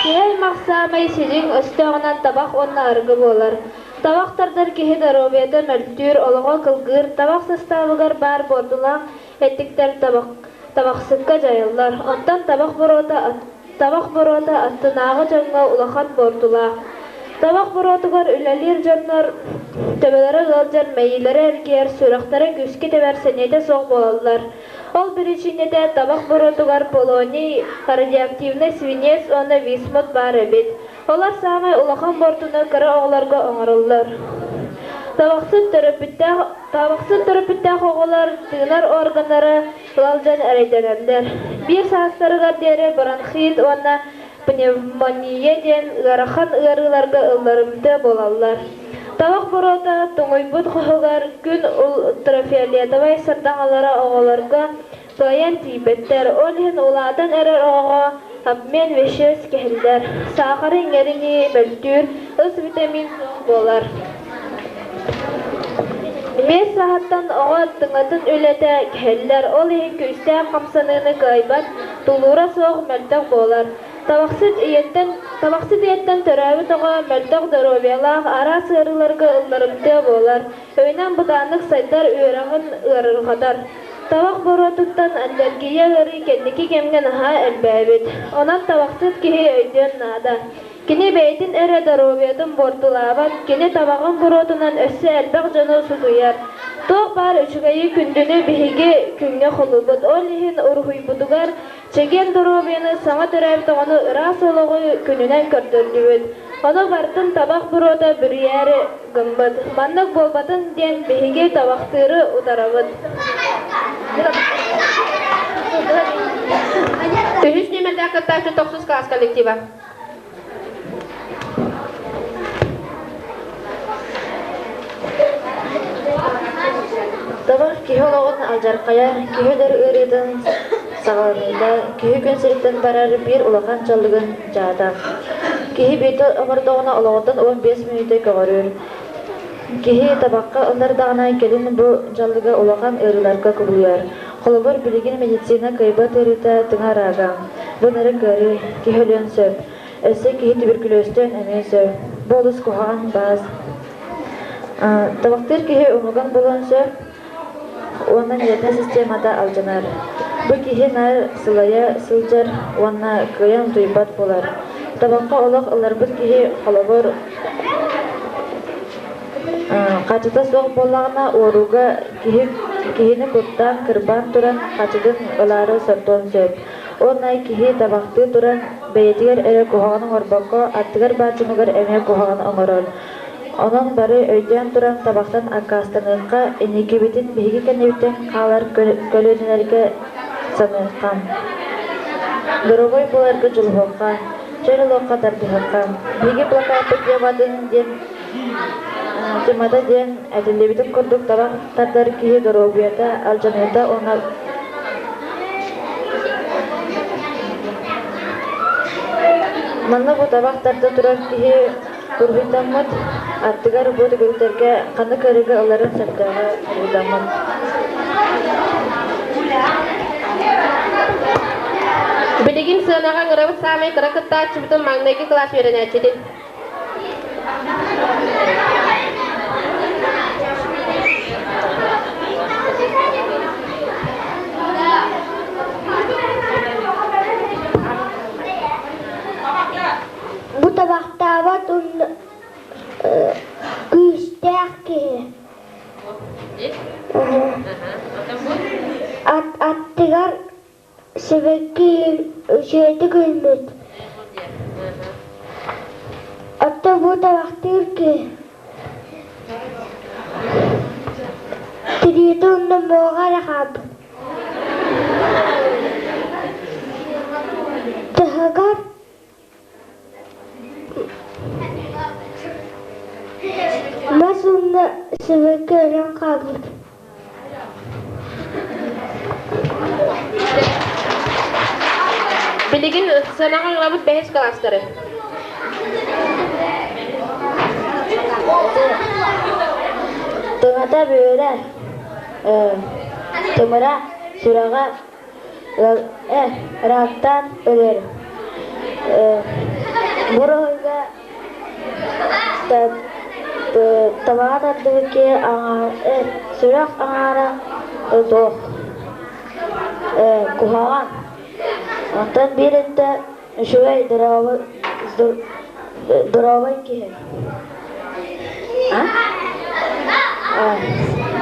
Киһи аймах саамай сидьиҥ өстөөҕүнэн табах уонна арыгы буолар. Табах тардар киһи доруобуйата мөлтүүр, олоҕо кылгыыр, табах састаабыгар баар буортулаах эттиктэр табахсыкка дьайаллар. Оттон табах буруота Табах буруота аттынааҕы дьоҥҥо улахан буортулаах. Табах буруотугар үлэлиир дьоннор төбөлөрө ыалдьар, мэйиилэрэ эргийэр, сүрэхтэрэ күүскэ тэбэр сэниэтэ суох буолаллар. Ол биричиинэтэ табах буруотугар полоний, радиоактивнай свинец уонна висмут баар эбит. Олор саамай улахан буортуну кыра оҕолорго оҥороллор. Табахсыт төрөппүттээх, табахсыт төрөппүттээх оҕолор тыынар органнара ыалдьан эрэйдэнэллэр. Биир саастарыгар диэри бронхит уонна пневмония диэн ыарахан ыарыыларга ылларымтыа буолаллар. Табах буруота тоҥуйбут хоһугар күн ультрафиолетовай сардаҥалара оҕолорго кыайан тиийбэттэр, ол иһин улаатан эрэр оҕоҕо обмен веществ кэһиллэр, саахары иҥэринии мөлтүүр, ыс витамин суох буолар. Биэс сааһыттан оҕо тыҥатын үлэтэ кэһиллэр, ол иһин күүстээх хамсаныыны кыайбат, тулуура суох, мөлтөх буолар. Табахсыт ийэттэн, табахсыт ийэттэн төрөөбүт оҕо мөлтөх доруобуйалаах, араас ыарыыларга ылларымтыа буолар, өйүнэн бытааннык сайдар, үөрэҕин ыарырҕатар. Табах боруотуттан аллергия ыарыы кэнники кэмҥэ наһаа элбээбит. Онон табахсыт киһи өйдүөн наада. Кини бэйэтин эрэ доруобуйатын буортулаабат, кини табаҕын буруотунан өссө элбэх дьону сутуйар. Туох баар үчүгэйи күндүнү биһиги күҥҥэ холуубут, ол иһин уруһуйбутугар чэгиэн доруобуйаны саҥа төрөөбүт оҕону ыраас олоҕу күнүнэн көрдөрдүбүт. Ону барытын табах буруота бүрүйээри гыммыт. Маннык буолбатын диэн биһиги табахтыыры утарабыт. Үһүс нүөмэрдээх кыттааччы тохсус класс коллектива. Табах киһи олоҕун алдьархайа, киһи өлөр ыарыытын саҕаланыыта, киһи күн сириттэн барар биир улахан дьаллыгын дьаата. Киһи биирдэ оҥордоҕуна олоҕуттан 15 мүнүүтэ көҕөрүүр. Киһи табахха ыллардаҕына кэлин бу дьаллыга улахан ыарыыларга кубулуйар. Холобур, билигин медицина кыайбат ыарыыта тыҥа араага. Бу ынырык ыарыы, киһи өлүөн сөп. Өссө киһи туберкулезтүөн эмиэ сөп. Бу олус куһаҕан баас. Табахтыыр киһи умуган буолуон сөп уонна нервнэй системата алдьанар. Бу киһи наар сылайа сылдьар уонна кыайан утуйбат буолар. Табахха олох ылларбыт киһи, холобур, Хачыта суох буоллаҕына, уорууга киһи киһини куттаан, кырбаан туран хачытын ылаары сордуон сөп. Уонна киһи табахтыы туран бэйэтигэр эрэ куһаҕаны оҥорбокко, аттыгар баар дьонугар эмиэ куһаҕаны оҥорор. Онон бары өйдөөн туран табахтан аккаастаныахха, инникибитин биһиги кэннибиттэн хаалар көлүөнэлэргэ саныахха. Доруобай буоларга дьулуһуохха, чөл олоххо тардыһыахха. Биһиги плакаппыт тематын диэн темата диэн этиллибитин курдук табах тардар киһи доруобуйата алдьаныыта уонна Манна бу табах тарда турар киһи уруһуйдаммыт, аттыгар бу төгүрүктэргэ ханнык ыарыыга ыларын сөптөөҕө уруһуйдаммыт. Билигин сыанаҕа ыҥырабыт саамай кыра кыттааччыбытын маҥнайгы кылаас үөрэнээччитин. Ат аттыгар сибэкки үчүгэйдик үүммүт. Оттон бу табахтыыр киһи тириитэ онно муоҕа эрэ хаалбыт. Таһыгар Мас уонна сибэкки өлөн хаалбыт. Билигин сыанаҕа ыҥырабыт бэһис кылаастары. Тыҥата бүөрэ, тымыра, сүрэҕэ Ыраахтан өлөр Буруһуйга табаҕа тардыбыт киһи сүрэх аҥаара суох куһаҕан. Онтон биир өттө үчүгэй доруобай киһи.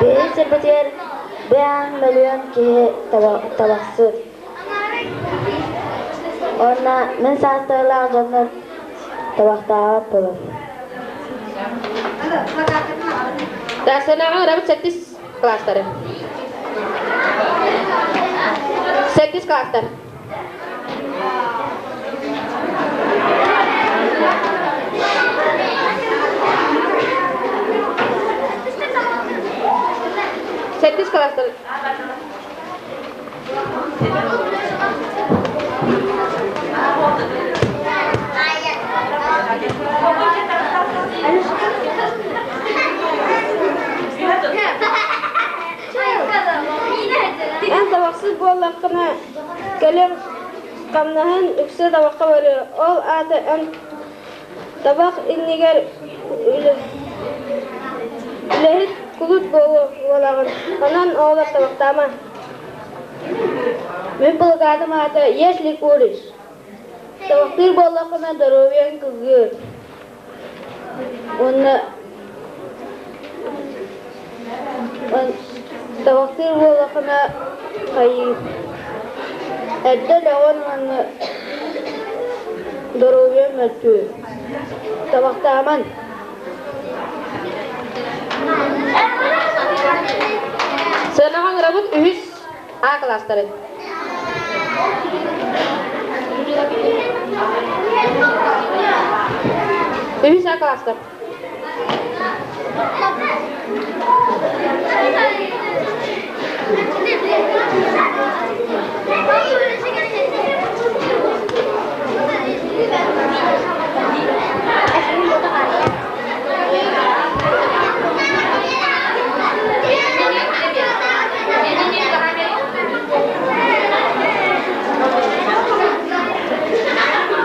Биһиги сирбитигэр бэйэҥ мөлүйүөн киһи табахсыт. Уонна мин саастыылаах дьоннор табахтаабат буолар. Сыанаҕа ырабыт сэттис класстары. Сэттис класстар. Сэттис класстар. Эн табахсыт буоллаххына, Кэлэр хамнаһын үксэ табахха барыа, ол аата эн табах иннигэр үлэһит кулут буолаҕын, онон оҕолор табахтаама. Мин былыкаатым аата «Если куришь». Табахтыыр буоллаххына доруобуйаҥ кылгыыр. Уонна табахтыыр буоллаххына хайыы эрдэ өлөҕүн уонна доруобуйаҥ мөлтүүр. Табахтааман. Сыанаҕа ыҥырабыт үһүс А класстарын. Үһүс А класстар.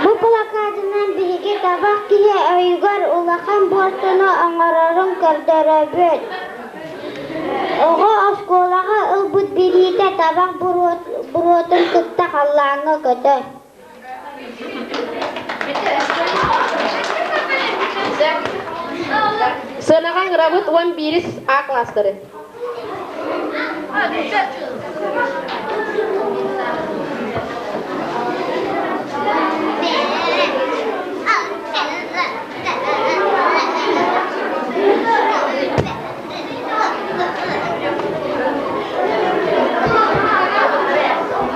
Бу плакатынан биһиги табах киһи өйүгэр улахан буортуну оҥорорун көрдөрөбүт. Оҕо оскуолаҕа ылбыт билиитэ табах буруотун кытта халлааҥҥа көтөр. Сыанаҕа ыҥырабыт уон биирис А класстары.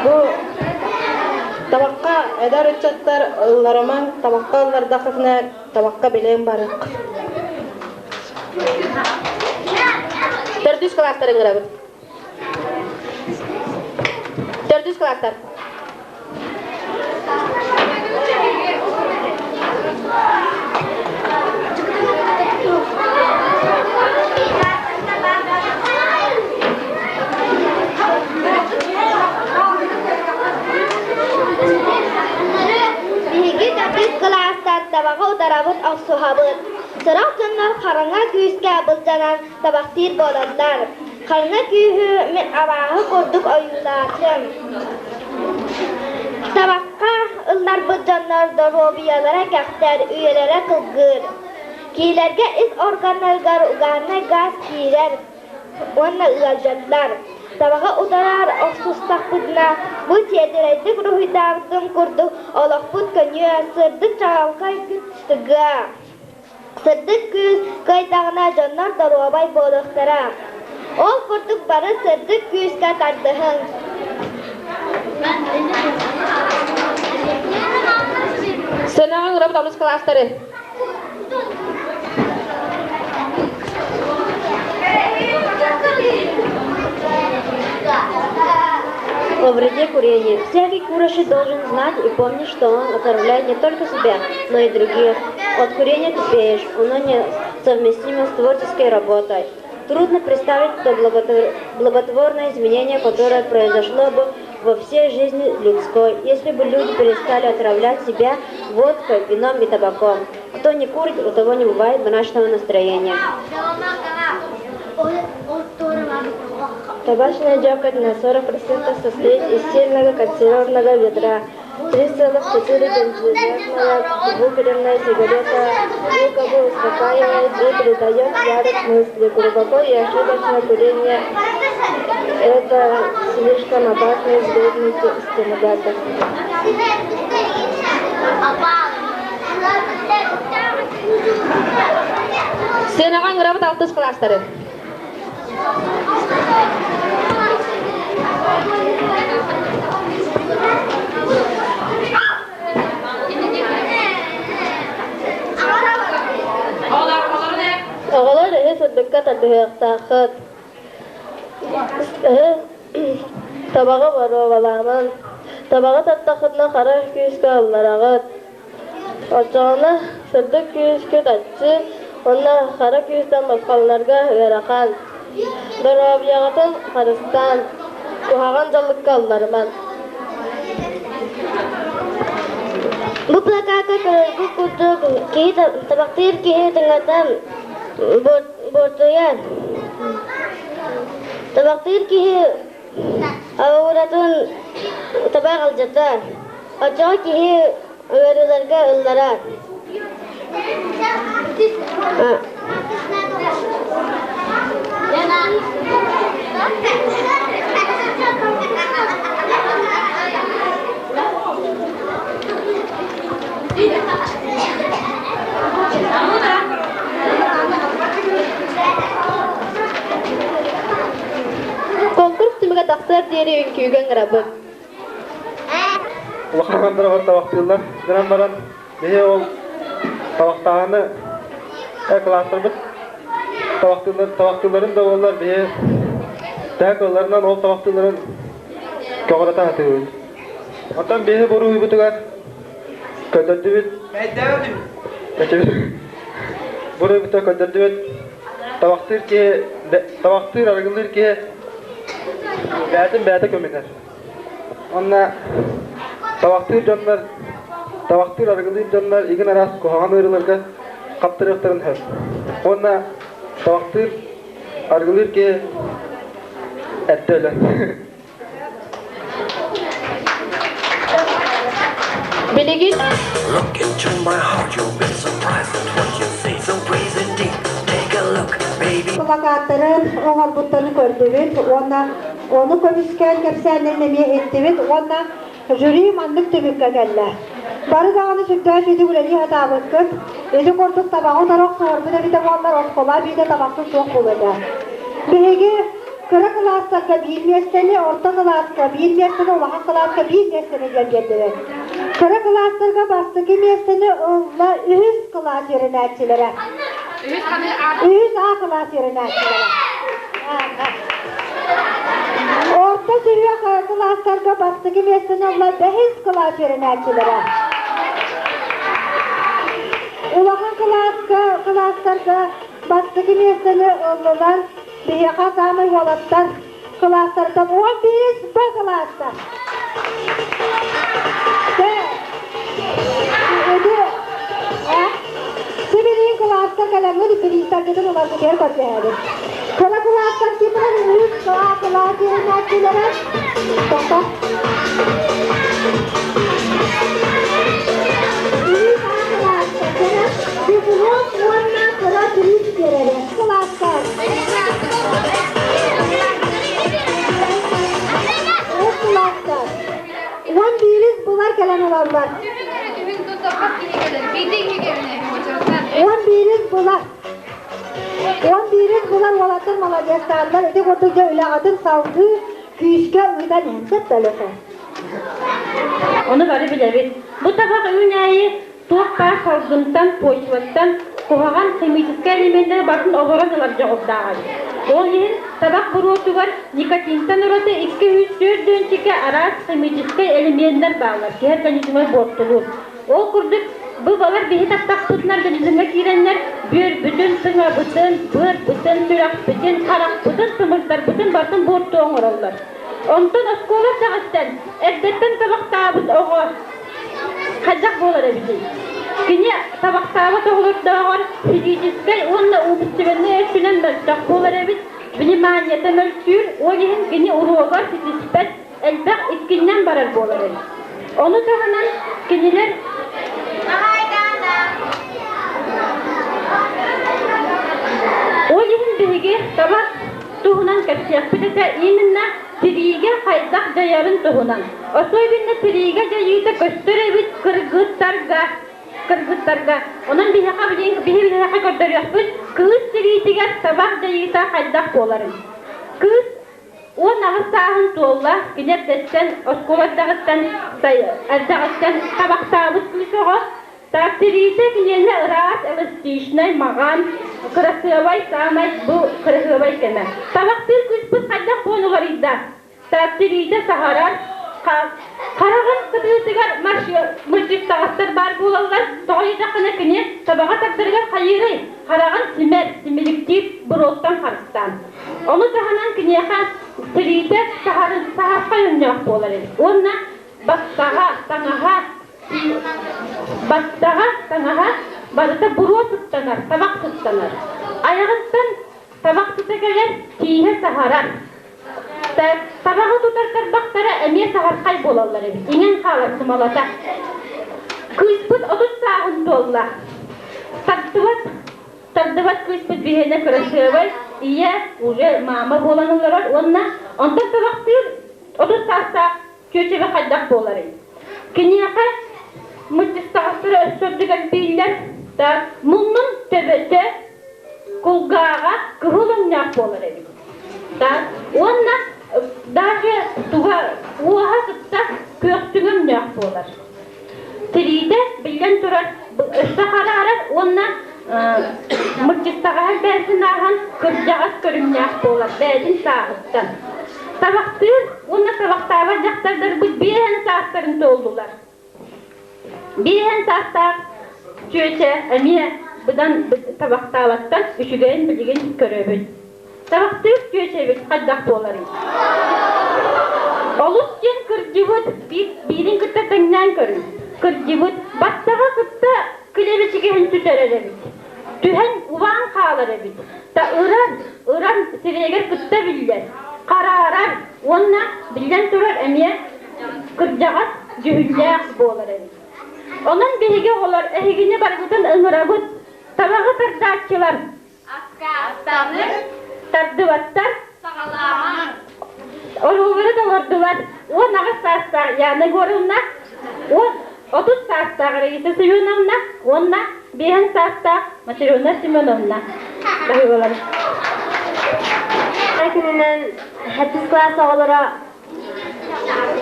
Бу табахха эдэр ыччаттар ылларымаҥ, табахха ыллардаххытына табахха билиэн барык. Төрдүс класстар ыҥырабыт. Төрдүс класстар. Биһиги төрдүс кылаастан табаҕы утарабыт охсуһабыт. Сорох дьоннор хараҥа күүскэ былдьанан табахтыыр буолаллар. Хараҥа күүһү мин абааһы курдук ойуулаатым. Табахха ылларбыт дьоннор доруобуйалара кэхтэр, үйэлэрэ кылгыыр. Киилэргэ ис органнарыгар угарнай газ киирэр уонна ыалдьаллар. Табаҕы утарар тардыстахпытына, бу сиэдэрэйдик уруһуйдаабытым курдук олохпут көнүө, сырдык чаҕылхай күн тыгыа. Сырдык күүс кыайдаҕына дьоннор доруобай буолуохтара. Ол курдук бары сырдык күүскэ тардыһыҥ. Сценаҕа ыҥырабыт онус кылаастары. О вреде курения. Всякий курящий должен знать и помнить, что он отравляет не только себя, но и других. От курения тупеешь, оно несовместимо с творческой работой. Трудно представить то благотворное изменение, которое произошло бы во всей жизни людской, если бы люди перестали отравлять себя водкой, вином и табаком. Кто не курит, у того не бывает мрачного настроения. Табачный деготь на 40% состоит из сильного консервного ведра, 3,4 бензозерная выкуренная сигарета якобы успокаивает и придает ярость мысли. Глубоко и ошибочное курение – это слишком опасный вредный стимулятор. Сценаҕа ыҥырабыт алтыс кылаастары. Оҕолор эһи сырдыкка тардыһыахтааххыт. Эһи табаҕы боруобалаамаҥ. Табаҕы таттаххытына хара күүскэ ыллараҕыт. Оччоҕуна сырдык күүскүт аччыыр уонна хара күүстэн босхолонорго ыарахан. Доруобуйаҕытын харыстаан, куһаҕан дьаллыкка ылларымаҥ. Бу плакакка көрөргүт курдук киһи табахтыыр киһи тыҥата буортуйар. Табахтыыр киһи ауратын табах алдьатар. Оччоҕо киһи ыарыыларга ылларар. Конкурс түмүгэ тахсыар диэри үҥкүүгэ ыҥырабыт. Улахан дороҕор табахтыыллар. Гынан баран биһи ол табахтааһыны кылаастарбыт табахтыыллар табахтыылларын да буоллар биһи төһө кылларынан ол табахтыылларын көҕүрэтэ сатыыбыт. Оттон биһи буруйбутугар көрдөрдүбүт. Буруйбутугар көрдөрдүбүт. Табахтыыр киһи табахтыыр арыгылыыр киһи бэйэтин бэйэтэ көмүнэр. Уонна табахтыыр дьоннор, табахтыыр арыгылыыр дьоннор игин араас куһаҕан ыарыыларга хаптарыахтарын сөп. Уонна табахтыыр арыгылыыр киһи эрдэ өлөр. Билигин Look into my heart, you'll be surprised at what you see. So breathe in deep, take a look, baby. Плакаттарын оҥорбуттарын көрдүбүт уонна ону көмүскээн кэпсээннэрин эмиэ иһиттибит уонна жюри маннык түмүккэ кэллэ. Бары даҕаны сүрдээх үчүгэй үлэлии сатаабыккыт. Ити курдук табаҕы утары охсуһарбыт эбитэ буоллар оскуола биитэ табахсыт суох буолуо этэ. Биһиги кыра кылаастарга биир миэстэни, орто кылааска биир миэстэни, улахан кылааска биир миэстэни диэн биэрдилэр. Кыра кылаастарга бастакы миэстэни ылла үһүс кылаас үөрэнээччилэрэ. Үһүс А кылаас үөрэнээччилэрэ. Орто сүһүөх кылаастарга бастакы миэстэни ылла бэһис кылаас үөрэнээччилэрэ. Улахан кылааска кылаастарга бастакы миэстэни ыллылар биһиэхэ саамай уолаттар кылаастартан 11 Б кылаастар. Сибилиин кылааска кэлэҥҥит бириистаргытын ыларгытыгар көрдөһөбүт. Кыра кылаастар кимнэр үһүс кылаас үөрэнээччилэрэ тоқто. Үһүс А кылааска диплом уонна кыра бириис биэрэрэ. Кылаастар. Үс кылаастар. Оҕолор кэлэн ылаллар. 11-ин булар. 11-ин булар уолаттар маладьыастааллар. Ити курдук дьэ үлэҕитин салгыы күүскэ ыытан иһин сөп бөлөхө. Ону бары билэбит. Бу табах үүнээйи туох баар салгынтан, почваттан куһаҕан химическэй элеменнэри барытын олорон ылар дьоҕурдаах эбит. Ол иһин табах буруотугар никотинтан ураты 204 дүөнчикэ араас химическэй элеменнэр бааллар, киһи организмыгар буортулуур. Ол курдук, бу балар биһи таптахпытын организмҥа киирэннэр бүөрбүтүн, тыҥабытын, быарбытын, сүрэхпитин, харахпытын, тымырдарбытын барытын буорту оҥороллор. Онтон оскуола эрдэҕиттэн эрдэттэн табахтаабыт оҕо хайдах буолар эбитий? Кини табахтаабат оҕолордооҕор физическэй уонна умственнай өттүнэн мөлтөх буолар эбит, вниманиета мөлтүүр, ол иһин кини уруогар ситиспэт, элбэх иккиннэн барар буолар эбит. Ону таһынан кинилэр Ол иһин биһиги табах туһунан кэпсиэхпит этэ именно тириигэ хайдах дьайарын туһунан. Особенно тириигэ дьайыыта көстөр эбит кыргыттарга. Кыргыттарга. Онон биһиэхэ билигин биһи биһиэхэ көрдөрүөхпүт кыыс тириитигэр табах дьайыыта хайдах буоларын. Кыыс 18 сааһын туолла, кини эрдэттэн, оскуола эрдэҕиттэн, эрдэҕиттэн табахтаабыт кыыс оҕо. Так тириитэ киниэнэ ыраас, эластичнай, маҕан, кырасыабай, саамай бу кырасыабай кэмэ. Табахтыыр кыыспыт хайдах буолан уларыйда? Так тириитэ саһарар, хараҕын кытыытыгар мырчыстаҕастар баар буолаллар. Тоҕо диэтэххинэ кини табаҕа тардарыгар хайыырый? Хараҕын симэр, симиликтиир буруоттан харыстаан. Ону таһынан киниэхэ тириитэ саһархай өҥнөөх буолар эбит. Уонна баттаҕа, таҥаһа, баттаҕа, таҥаһа барыта буруо сыттанар, табах сыттанар. Айаҕыттан табах сыта кэлэр, тииһэ саһарар. Табаҕы тутар тарбахтара эмиэ саһархай буолаллар эбит, иҥэн хаалар сымалата. Кыыспыт 30 сааһын туолла. Тардыбат Тардыбат кыыспыт биһиэнэ кырасыабай, ийэ уже мама буолан олорор уонна онтон табахтыыр 30 саастаах чүөчэбэ хайдах буоларый? Киниэхэ мыччыстаҕастара өссө үрдүк элбииллэр, да муннун төбөтө кулгааҕа кыһыл өҥнөөх буолар эбит. Да уонна даже туга уоһа кытта күөхтүҥ өҥнөөх буолар. Тириитэ, биллэн турар, өссө хараарар уонна мырчыстаҕаһын бэйэтин ааһан кырдьаҕас көрүҥнээх буолар бэйэтин сааһыттан. Табахтыыр уонна табахтаабат дьахтардарбыт биэһэн саастарын туоллулар. Биэһэн саастаах чүөчэ эмиэ быдан табахтаабаттан үчүгэйин билигин көрөбүн. Табахтыыр чүөчэбит хайдах буоларый? Олус диэн кырдьыбыт, биирин кытта тэҥнээн көрүҥ. Кырдьыбыт, баттаҕа кытта килэбичигэһин сүтэрэр эбит. Түһэн убаан хаалар эбит. Та ыран, ыран сирэйигэр кытта биллэр. Хараарар уонна биллэн турар эмиэ кырдьаҕас дьүһүннээх буолар эбит. Онон биһиги оҕолор эһигини барыгытын ыҥырабыт. Табаҕы тардааччылар Аккаастаныҥ. Тардыбаттар. Саҕалаамаҥ. Оруоллары толордулар. 18 саастаах Яна Егоровна, 30 саастаах Раиса Семеновна уонна 5 саастаах Матрена Семеновна. Баһыыбалар. Күнүнэн 7 класс оҕолоро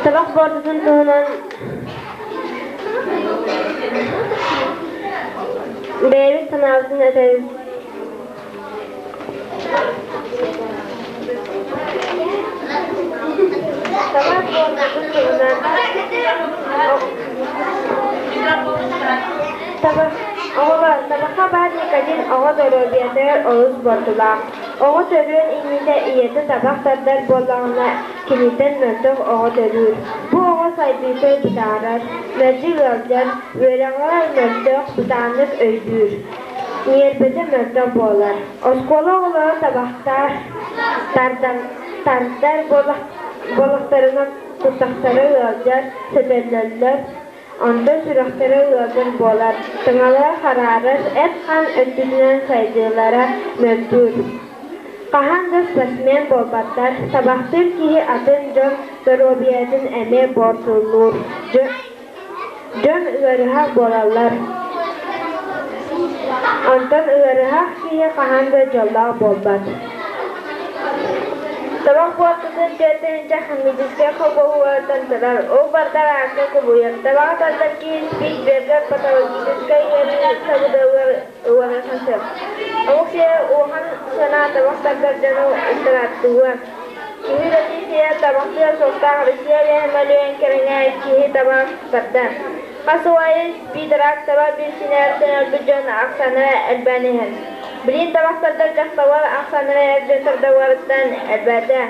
табах буортутун туһунан бэйэбит санаабытын этэбит. Табах буортутун туһунан Табах оҕолор табахха баар никотин оҕо доруобуйатыгар олус буортулаах. Оҕо төрүөн иннинэ ийэтэ табах тардар буоллаҕына, киниттэн мөлтөх оҕо төрүүр. Бу оҕо сайдыыта бытаарар, мэлдьи ыалдьар, үөрэҕэр мөлтөх, бытааннык өйдүүр. Ньиэрбэтэ мөлтөх буолар. Оскуола оҕолоро табахтаах тардар буоллахтарына куртахтара ыалдьар, сөтөллөллөр, Онтон сүрэхтэрэ ыалдьар буолар, тыҥалара хараарар, эт-хаан өттүнэн сайдыылара мөлтүүр. Хаһан да спортсмен буолбаттар, табахтыыр киһи атын дьон доруобуйатын эмиэ буортулуур. Дьон ыарыһах буолаллар. Онтон ыарыһах киһи хаһан да дьоллоох буолбат. Табах буортутун түөртүнчэ химическэй холбоһуулартан турар, ол бардар аакка кубулуйар. Табаҕы тардар киһи спид, бүөргэр патологическай ыарыы сабыдыалыгар ылланыан сөп. Омук сирэ улахан сыана табах тардар дьону ыстарааттыыллар. Киһи үлэтин сирэ табахтыа суохтаах Россия үлэһэ мөлүйүөн кэриҥэ киһи табах тардар. Хас сыл аайы спид, рак таба биричиинэлэртэн өлбүт дьон ахсаана элбээн иһэр. Билигин табах тардар дьахталлар ахсааннара эр дьон тардалларыттан элбээтэ.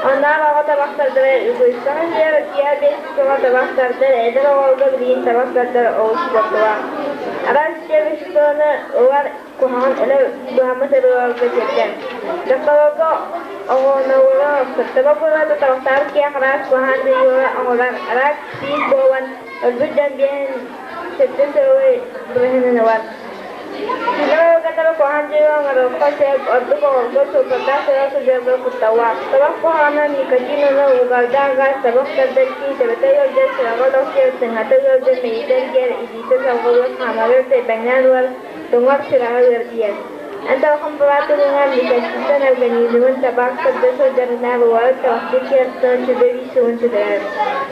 Оннооҕор оҕо табах тардара үгүс. Саха сирэ Россия биэс сыла табах тардар, эдэр оҕолорго билигин табах тардар олус буортулаах. Араас веществоны ылар куһаҕан өлө быһаммыт ырыаларга тиэрдэр. Дьахталларга оҕонолоро сыртаба буолата табахтаабыт киһи араас куһаҕан дьайыылары оҥорор, араас спид буолан өлбүт дьон биэһин сөптө сылы быһыынан ылар. Киинэ куһаҕан дьайыы оҥоруохха сөп, ордук оҕолорго суоппардаах сыра сылдьарга кутталлаах. Табах куһаҕана никотин уонна угардаах гаас табах тардар киһи төбөтө ыалдьар, сүрэҕэ олохсуйар, тыҥата ыалдьар, мэйиитэ эргийэр, илиитэ салҕалыыр, хаамарыгар тэйбэҥнээн ылар, тоҥор, сүрэҕэ ыарытыйар. Эн табахын былаатыгыҥа никотинтан организмын табаах тарда сылдьарынааҕы уолат табахтыыр киһиэхтэн сүбэ сылын сүтэрэр.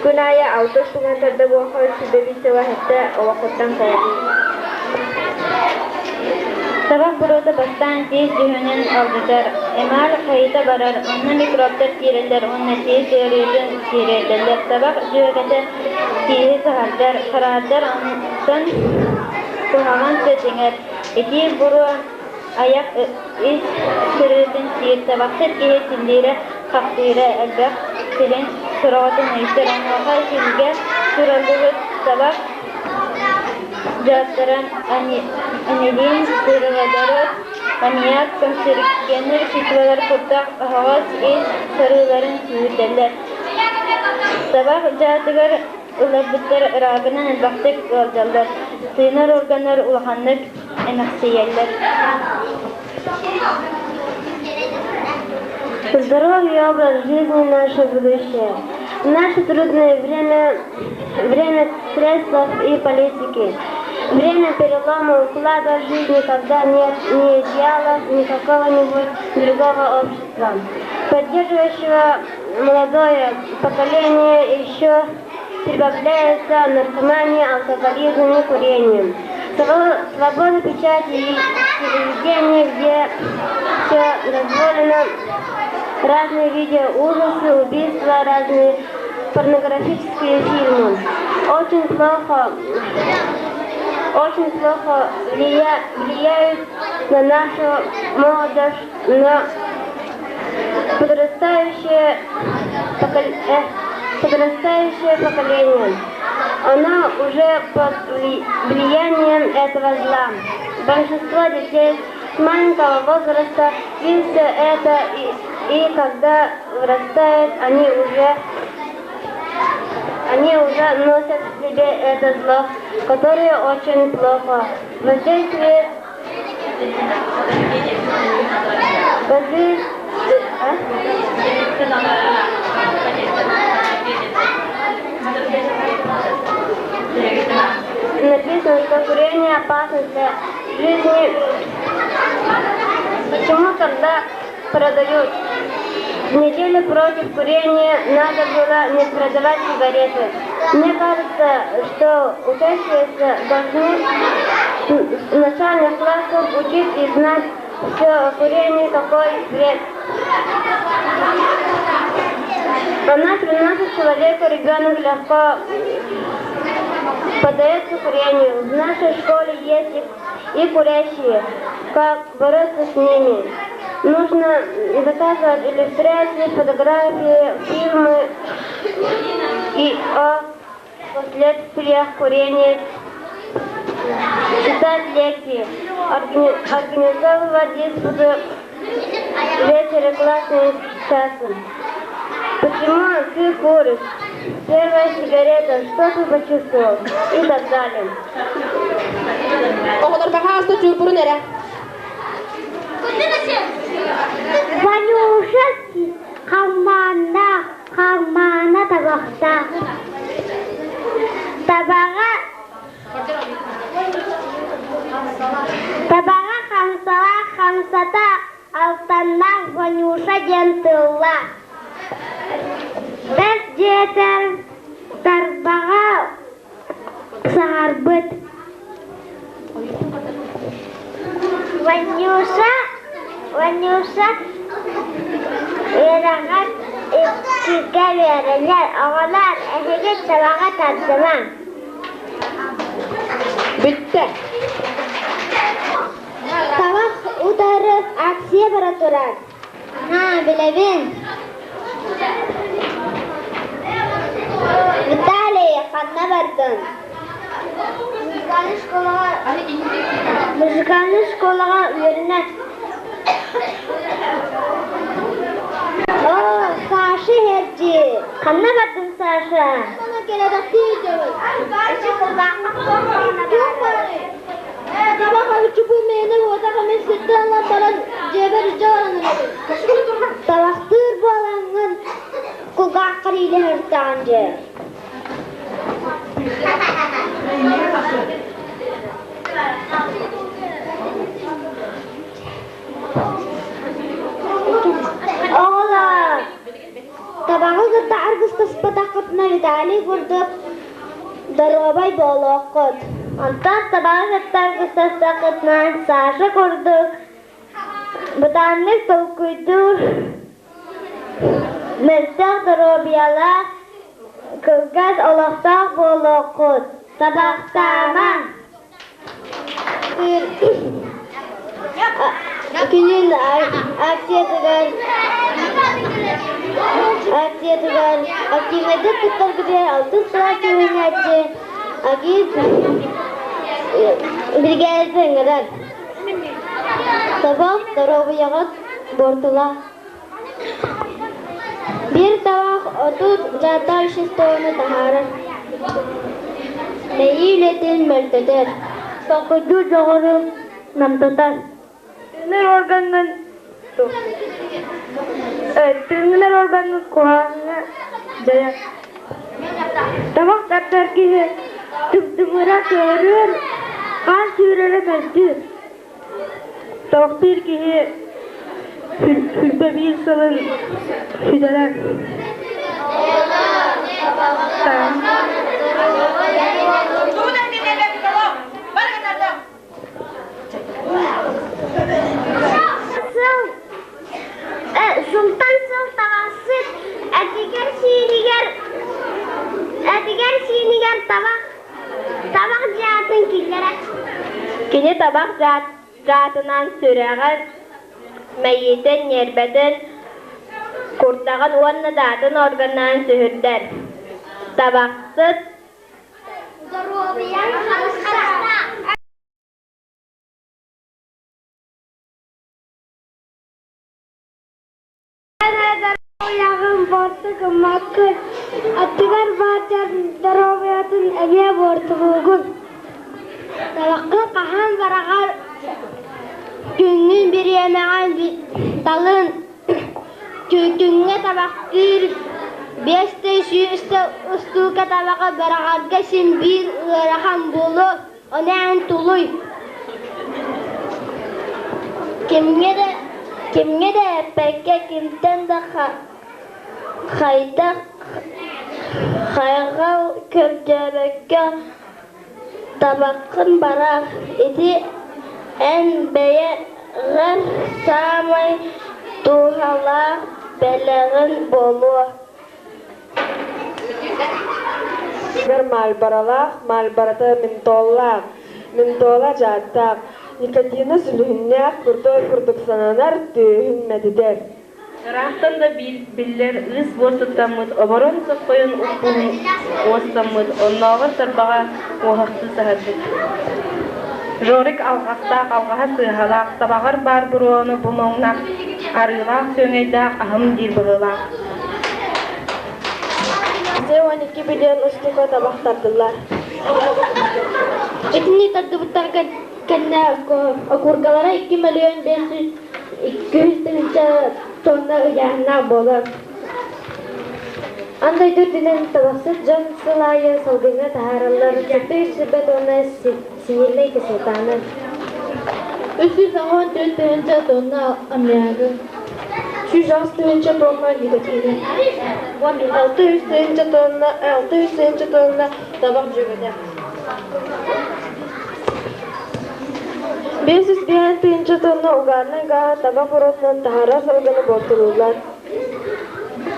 Күн аайы алта устуган тарда буолхар сүбэ сыла сэттэ олоххуттан холобур. Табах буруота бастаан тиис дьүһүнүн алдьатар, эмаль хайыта барар, онно микробтар киирэллэр уонна тиис ыарыытын тириэрдэллэр. Табах дьүөгэтэ тииһи саһардар, хараардар, онтон куһаҕан сыт иҥэр. Итии буруо айах ис сырыытын сиир, табахсыт киһи силлиирэ, хахтыыра элбэх, силин сороҕотун ыйсар, онуоха силгэ сураллыбыт табах дьааттара анилин, сероводород, аммиак, канцерогеннай веществолар куртах, оһоҕос ис сарыыларын күүһүрдэллэр. Табах дьаатыгар ылларбыттар ыраагынан элбэхтик ыалдьаллар, тыынар органнар улаханнык эмэхсийэллэр. Здоровье и образ жизни – наше будущее. В наше трудное время, время стрессов и политики, время перелома уклада жизни, когда нет ни идеалов, ни какого-нибудь другого общества, поддерживающего молодое поколение еще прибавляется наркомания, алкоголизм и курение. Свобода печати и телевидения, где все дозволено, разные видеоужасы, убийства, разные порнографические фильмы. Очень плохо, очень плохо влия, влияют на нашу молодежь, на подрастающее, покол... подрастающее поколение. Оно уже под влиянием этого зла. Большинство детей с маленького возраста видят все это, и, и когда вырастают, они уже они уже носят в себе это зло, которое очень плохо воздействует, воздействует а? Написано, что курение опасно для жизни. Почему тогда продают? В неделю против курения надо было не продавать сигареты. Мне кажется, что учащиеся должны с начальных классов учить и знать все о курении, какой вред. Она приносит человеку ребенок легко поддается курению. В нашей школе есть и курящие. Как бороться с ними? Нужно заказывать иллюстрации, фотографии, фильмы и о последствиях курения, читать лекции, организовывать диспуты вечера классные часы. Почему ты куришь? Первая сигарета, что ты почувствовал? И так далее. Оҕолор баһаалыста чуурбурун эрэ. Ванюша хаммааннаах, хаммаана табахтаах. Табаҕа диэн тыллаах. Бэрт дьиэтэр тарбаҕа саһарбыт. Ванюша, Ванюша үөрэҕэр иккигэ үөрэнэр. Оҕолор, эһиги табаҕа тардымаҥ. Бүттэ. Табах утары акция бара турар. Аһаа, билэбин. Виталий, ханна бардын? Музыкальнай школаҕа үөрэнэр. Оо, Саша иһэр дии. Ханна бардын, Саша? Табах алыччы мээнэ уотах эмин сиртэн ылан баран дьиэбэр илдьэ баран эрэбин. Табахтыыр буолаҥҥын кулгааххар иилэ сырыттаҕын дьэ. Оҕолоор, табаҕы кытта аргыстаспатаххытына Виталий курдук доруобай буолуоххут. Онтон табаҕы кытта аргыстастаххытына Саша курдук бытааннык толкуйдуур, мөлтөх доруобуйалаах, кылгас олохтоох буолуоххут. Табахтаамаҥ! Күнүн акциятыгар акциятыгар активнайдык кыттаргытыгар алтыс сылаас түһүнээччи Агит биригээдэтэ ыҥырар. Табах доруобуйаҕыт буортулаах. Биир табах 30 дьааттаах веществоны таһаарар. Мэйии үлэтин мөлтөтөр. Толкуйдуур дьоҕуру намтатар. Тыынар органҥын тыынар органҥын куһаҕаҥҥа дьайар. Табах тардар киһи тымтымыра көөрүөр, хаан сүүрэрэ мөлтүүр. Табахтыыр киһи 21 сылын сүтэрэр. Сылтан сыл таҕасыт этигэр сиинигэр этигэр сиинигэр табах Табах дьаатын киллэрэ. Кини табах дьаатынан сүрэҕин, мэйиитин, ньиэрбэтин, куртаҕын уонна даатын органнарын сүһүрдэр. Табахсыт Доруобуйаҥ харыстаа. Уйаҕын буорту гыммаккын, аттыгар баар дьон доруобуйатын эмиэ буортулуугун. Табаххын хаһан бараҕар күҥҥүн бириэмэҕин талын, күҥҥэ табахтыыр 500 устуука табаҕы быраҕарга син биир ыарахан буолуо, ону эн тулуй. Кимҥэ да кимҥэ да эппэккэ, кимтэн да хайдах хайҕал көрдөөбөккө табаххын барах, ити эн бэйэҕэр саамай туһалаах бэлэҕин буолуо. Мальборалаах, Мальборота ментоллаах, ментола дьааттаах, никотина сүлүһүннээх курдук курдук сананар, түөһүн мэтитэр. Ыраахтан да биллэр ыыс буор туттаммыт, оборон соппойон укпуһун уостаммыт, оннооҕор тарбаҕа уоһахтыы саһарбыт. Жорик алҕастаах, алҕаһа сыыһалаах, табаҕар баар буруону бу муҥнаах, арыылаах сүөҥэйдээх аһым диир быһыылаах. 12 миллион устука табах тардыллар. Итини тардыбыттарга кэннэ окуркалара 2 миллион 500 200 тыһыынча тонна ыйааһыннаах буолар. Аан дойду үрдүнэн табахсыт дьон сыл аайы салгыҥҥа таһаараллар 720 тонна синильнай кислотаны. 314 тыһыынча тонна аммиагы. 108 тыһыынча тонна никотины. 600 тыһыынча тонна, 600 тыһыынча тонна табах дьүөгэтэ. 505 тыһыынча тонна угарнай гааһы табах оруотунан таһаарар салгыны буортулууллар.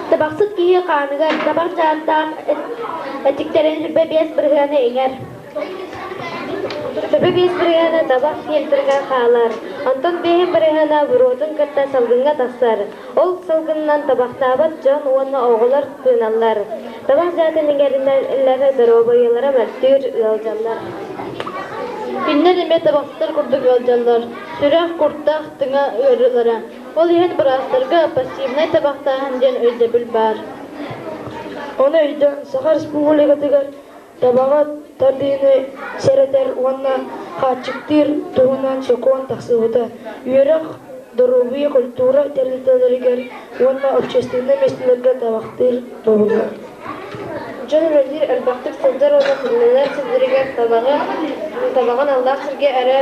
Табахсыт киһи хааныгар табах дьааттаах эттиктэрин 25 бырыһыана иҥэр. 25 бырыһыана табах фильтрыгар хаалар, онтон 5 бырыһыана буруотун кытта салгыҥҥа тахсар. Ол салгынынан табахтаабат дьон уонна оҕолор тыыналлар. Табах дьаатын иҥэринэллэр доруобуйалара мөлтүүр, ыалдьаллар. Кинилэр эмиэ табахсыттар курдук ыалдьаллар, сүрэх, куртах, тыҥа ыарыылара. Ол иһин быраастарга пассивнай табахтааһын диэн өйдөбүл баар. Ону өйдөөн Саха Республикатыгар табаҕы тардыыны сэрэтэр уонна хааччахтыыр туһунан сокуон тахсыбыта. Үөрэх, доруобуйа, культура тэрилтэлэригэр уонна общественнай миэстэлэргэ табахтыыр бобуллар. Дьон үлэлиир, элбэхтик сылдьар уонна сынньанар сирдэригэр табаҕы табаҕын аллаах сиргэ эрэ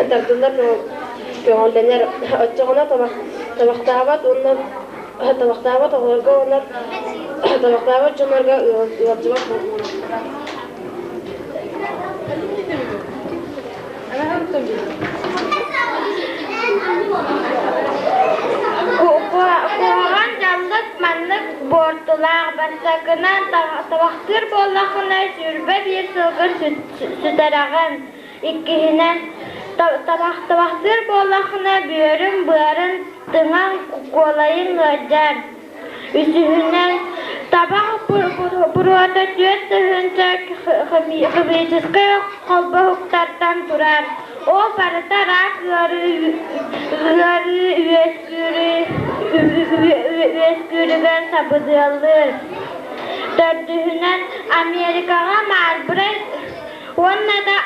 тардыллар көҕүллэнэр. Оччоҕуна табахтаабат уонна табахтаабат оҕолорго уонна табахтаабат дьоннорго ыалдьыбат буолуохтара. Куһаҕан дьаллык маннык буортулаах бастакынан табахтыыр буоллаххына 21 сылгын сүтэрэҕин Иккиһинэн, табахтыыр буоллаххына бүөрүҥ, быарыҥ, тыҥаҥ, куолайыҥ ыалдьар. Үсүһүнэн, табах буруота 4000 химическэй холбоһуктартан турар. Ол барыта рак ыарыы үөскүүрүгэр сабыдыаллыыр. Төрдүһүнэн, Америкаҕа Мальборо Уонна да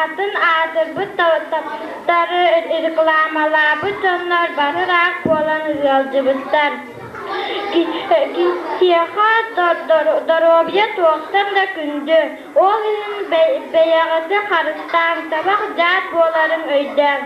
атын аатырбыт таптары рекламалаабыт дьоннор бары ыраах буолан ыалдьыбыттар. Киһиэхэ доруобуйа туохтан да күндү, ол иһин бэйэҕитин харыстааҥ, табах дьаат буоларын өйдөөҥ.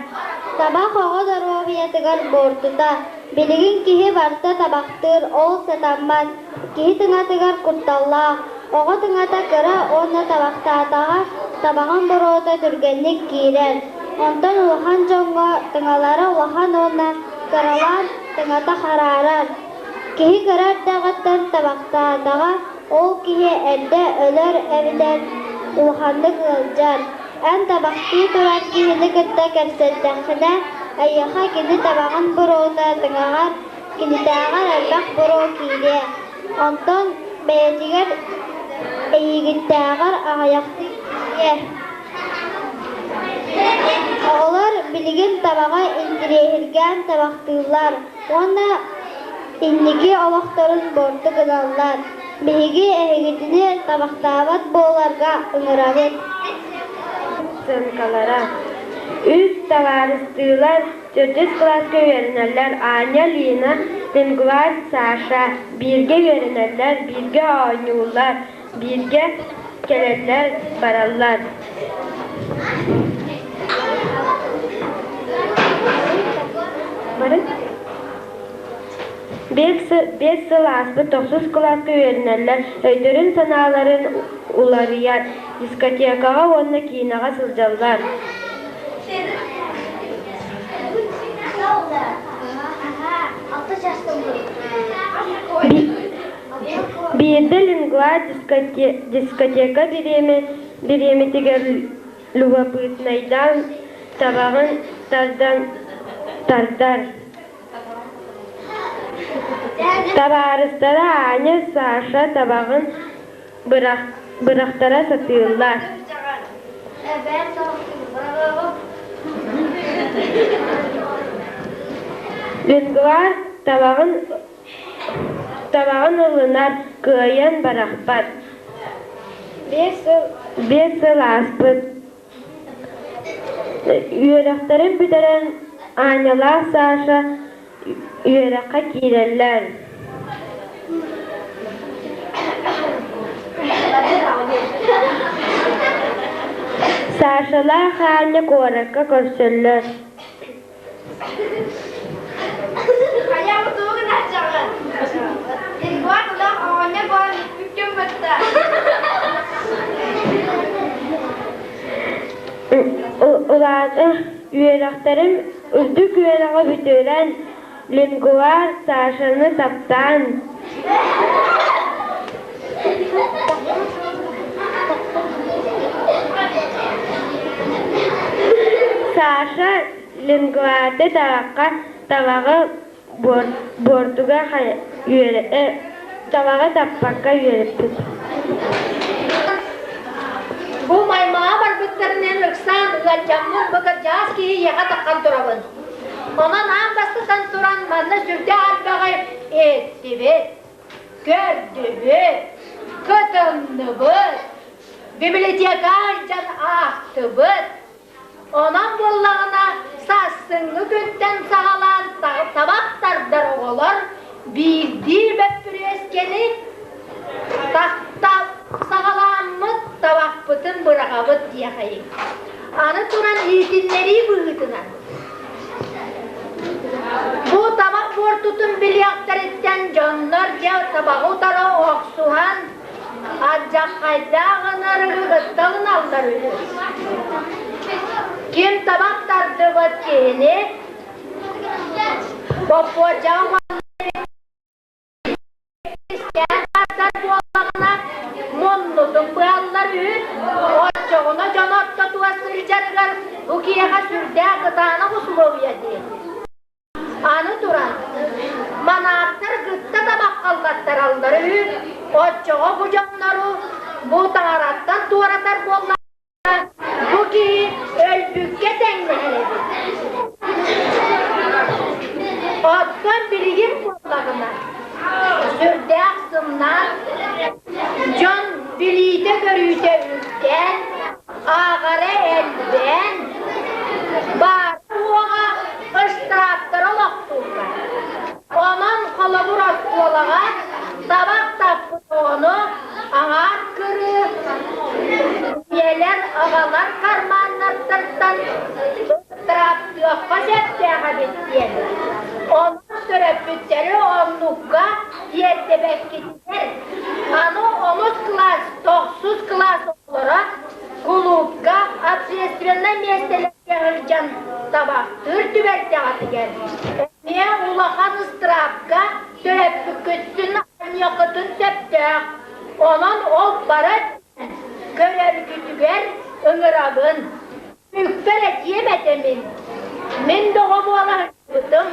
Табах оҕо доруобуйатыгар буортута. Билигин киһи барыта табахтыыр, ол сатаммат. Киһи тыҥатыгар кутталлаах, оҕо тыҥата кыра уонна табахтаатаҕа табаҕын боруота түргэнник киирэр. Онтон улахан дьоҥҥо тыҥалара улахан уонна кыралаан тыҥата хараарар. Киһи кыра эрдэҕиттэн табахтаатаҕа, ол киһи эрдэ өлөр эбэтэр улаханнык ыалдьар. Эн табахтыы турар киһини кытта кэпсэттэххинэ, эйиэхэ кини табаҕын буруота тыҥаҕар кинитээҕэр элбэх буруо киириэ, онтон бэйэтигэр эйигиттээҕэр аҕыйахтык киириэ. Оҕолор билигин табаҕы интириэһиргээн табахтыыллар уонна инники олохторун буорту гыналлар. Биһиги эһигитини табахтаабат буоларга ыҥырабыт. Сценкалара Үс табаарыстыылар төрдүс кылааска үөрэнэллэр Аня, Лина, Тенгвар, Саша бииргэ үөрэнэллэр, бииргэ оонньууллар, бииргэ кэлэллэр, бараллар. 5 сыл ааспыт тохсус кылааска үөрэнэллэр, өйдөрүн-санааларын уларыйар, дискотекаҕа уонна киинэҕэ сылдьаллар. Биирдэ Лингва дискотека бириэмэтигэр любопытнайдаан табаҕын тардан тардар. Табаарыстара Аня, Саша табаҕын бырахтара сатыыллар. Лингва табаҕын табаҕын ылынар, кыайан барахпат. 5 сыл ааспыт. Үөрэхтэрин бүтэрэн Анялаах Саша үөрэххэ киирэллэр. Сашалаах Аня куоракка көрсөллөр. Улаата үөрэхтэрим үрдүк үөрэҕи бүтэрэн, лингва Сашаны таптаан Саша лингваты табахха табаҕы буортуга табаҕы таппакка үөрэппит. Бу маймаҕа барбыттарынан ыксаан ыалдьаммын бу кырдьаҕас киһи ийэҕэ таххан турабын. Онон аан бастатан туран манна сүрдээх элбэҕи иһиттибит, көрдүбүт, кытынныбыт, библиотека сылдьан аахтыбыт. Онон буоллаҕына сарсыҥҥы күнтэн саҕалаан табах тардар оҕолор биирдии бөппүрүөскэни саҕалааммыт табахпытын быраҕабыт диэхэйиҥ. Аны туран иитиннэрии быһыытынан Бу табах буортутун билиэхтэриттэн дьоннор дьэ табаҕы утары охсуһан алдьархайдаах ынырыгы кытта ылыналлар үһү. Ким табах тардыбыт киһини боппуочаҕа Истээн тардар буоллаҕына, муннутун быаллар үһү, оччоҕуна дьон ортотугар сылдьарыгар бу киһиэхэ сүрдээх кытаанах усулуобуйа дии. Аны туран, манаахтар кытта табаххаллаттараллар үһү, оччоҕо бу дьоннору бу таҥараттан туоратар буоллахтарына, бу киһи өлбүккэ тэҥнэһэр эбит. Оттон билигин буоллаҕына, сүрдээх сымнаан, дьон билиитэ-көрүүтэ үрдээн, ааҕара элбээн, баара-суоҕа ыстырааптары олохтууллар. Онон холобур оскуолаҕа табах таппыт оҕону аҥаар кырыы ийэлэр, аҕалар карманнартан ыстырааптыахха сөптөөх эбит диэн. Онон төрөппүттэри оннукка тиэрдибэккитигэр аны онус кылаас, тохсус кылаас оҕолоро кулуупка общественнай миэстэлэргэ сылдьан табахтыыр түбэлтэҕитигэр эмиэ улахан ыстыраапка төрөппүккүтүн анньыаххытын сөптөөх. Онон ол бара көрөргүтүгэр ыҥырабын. Үкпэр этиэм этэ мин. Мин доҕо буола сылдьыбытым.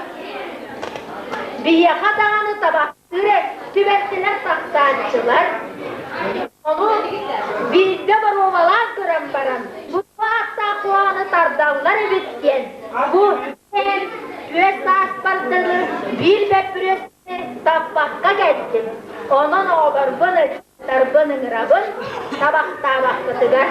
Биһиэхэ даҕаны табахтыыр түбэлтэлэр тахсааччылар. Ону биирдэ боруобалаан көрөн баран, бу ааттаах куһаҕаны тардаллар эбит диэн, бу түөрт сааспар дылы биир бөппүрүөскэни таппакка кэллим. Онон оҕолорбун, ыччаттарбын ыҥырабын табахтаабаппытыгар.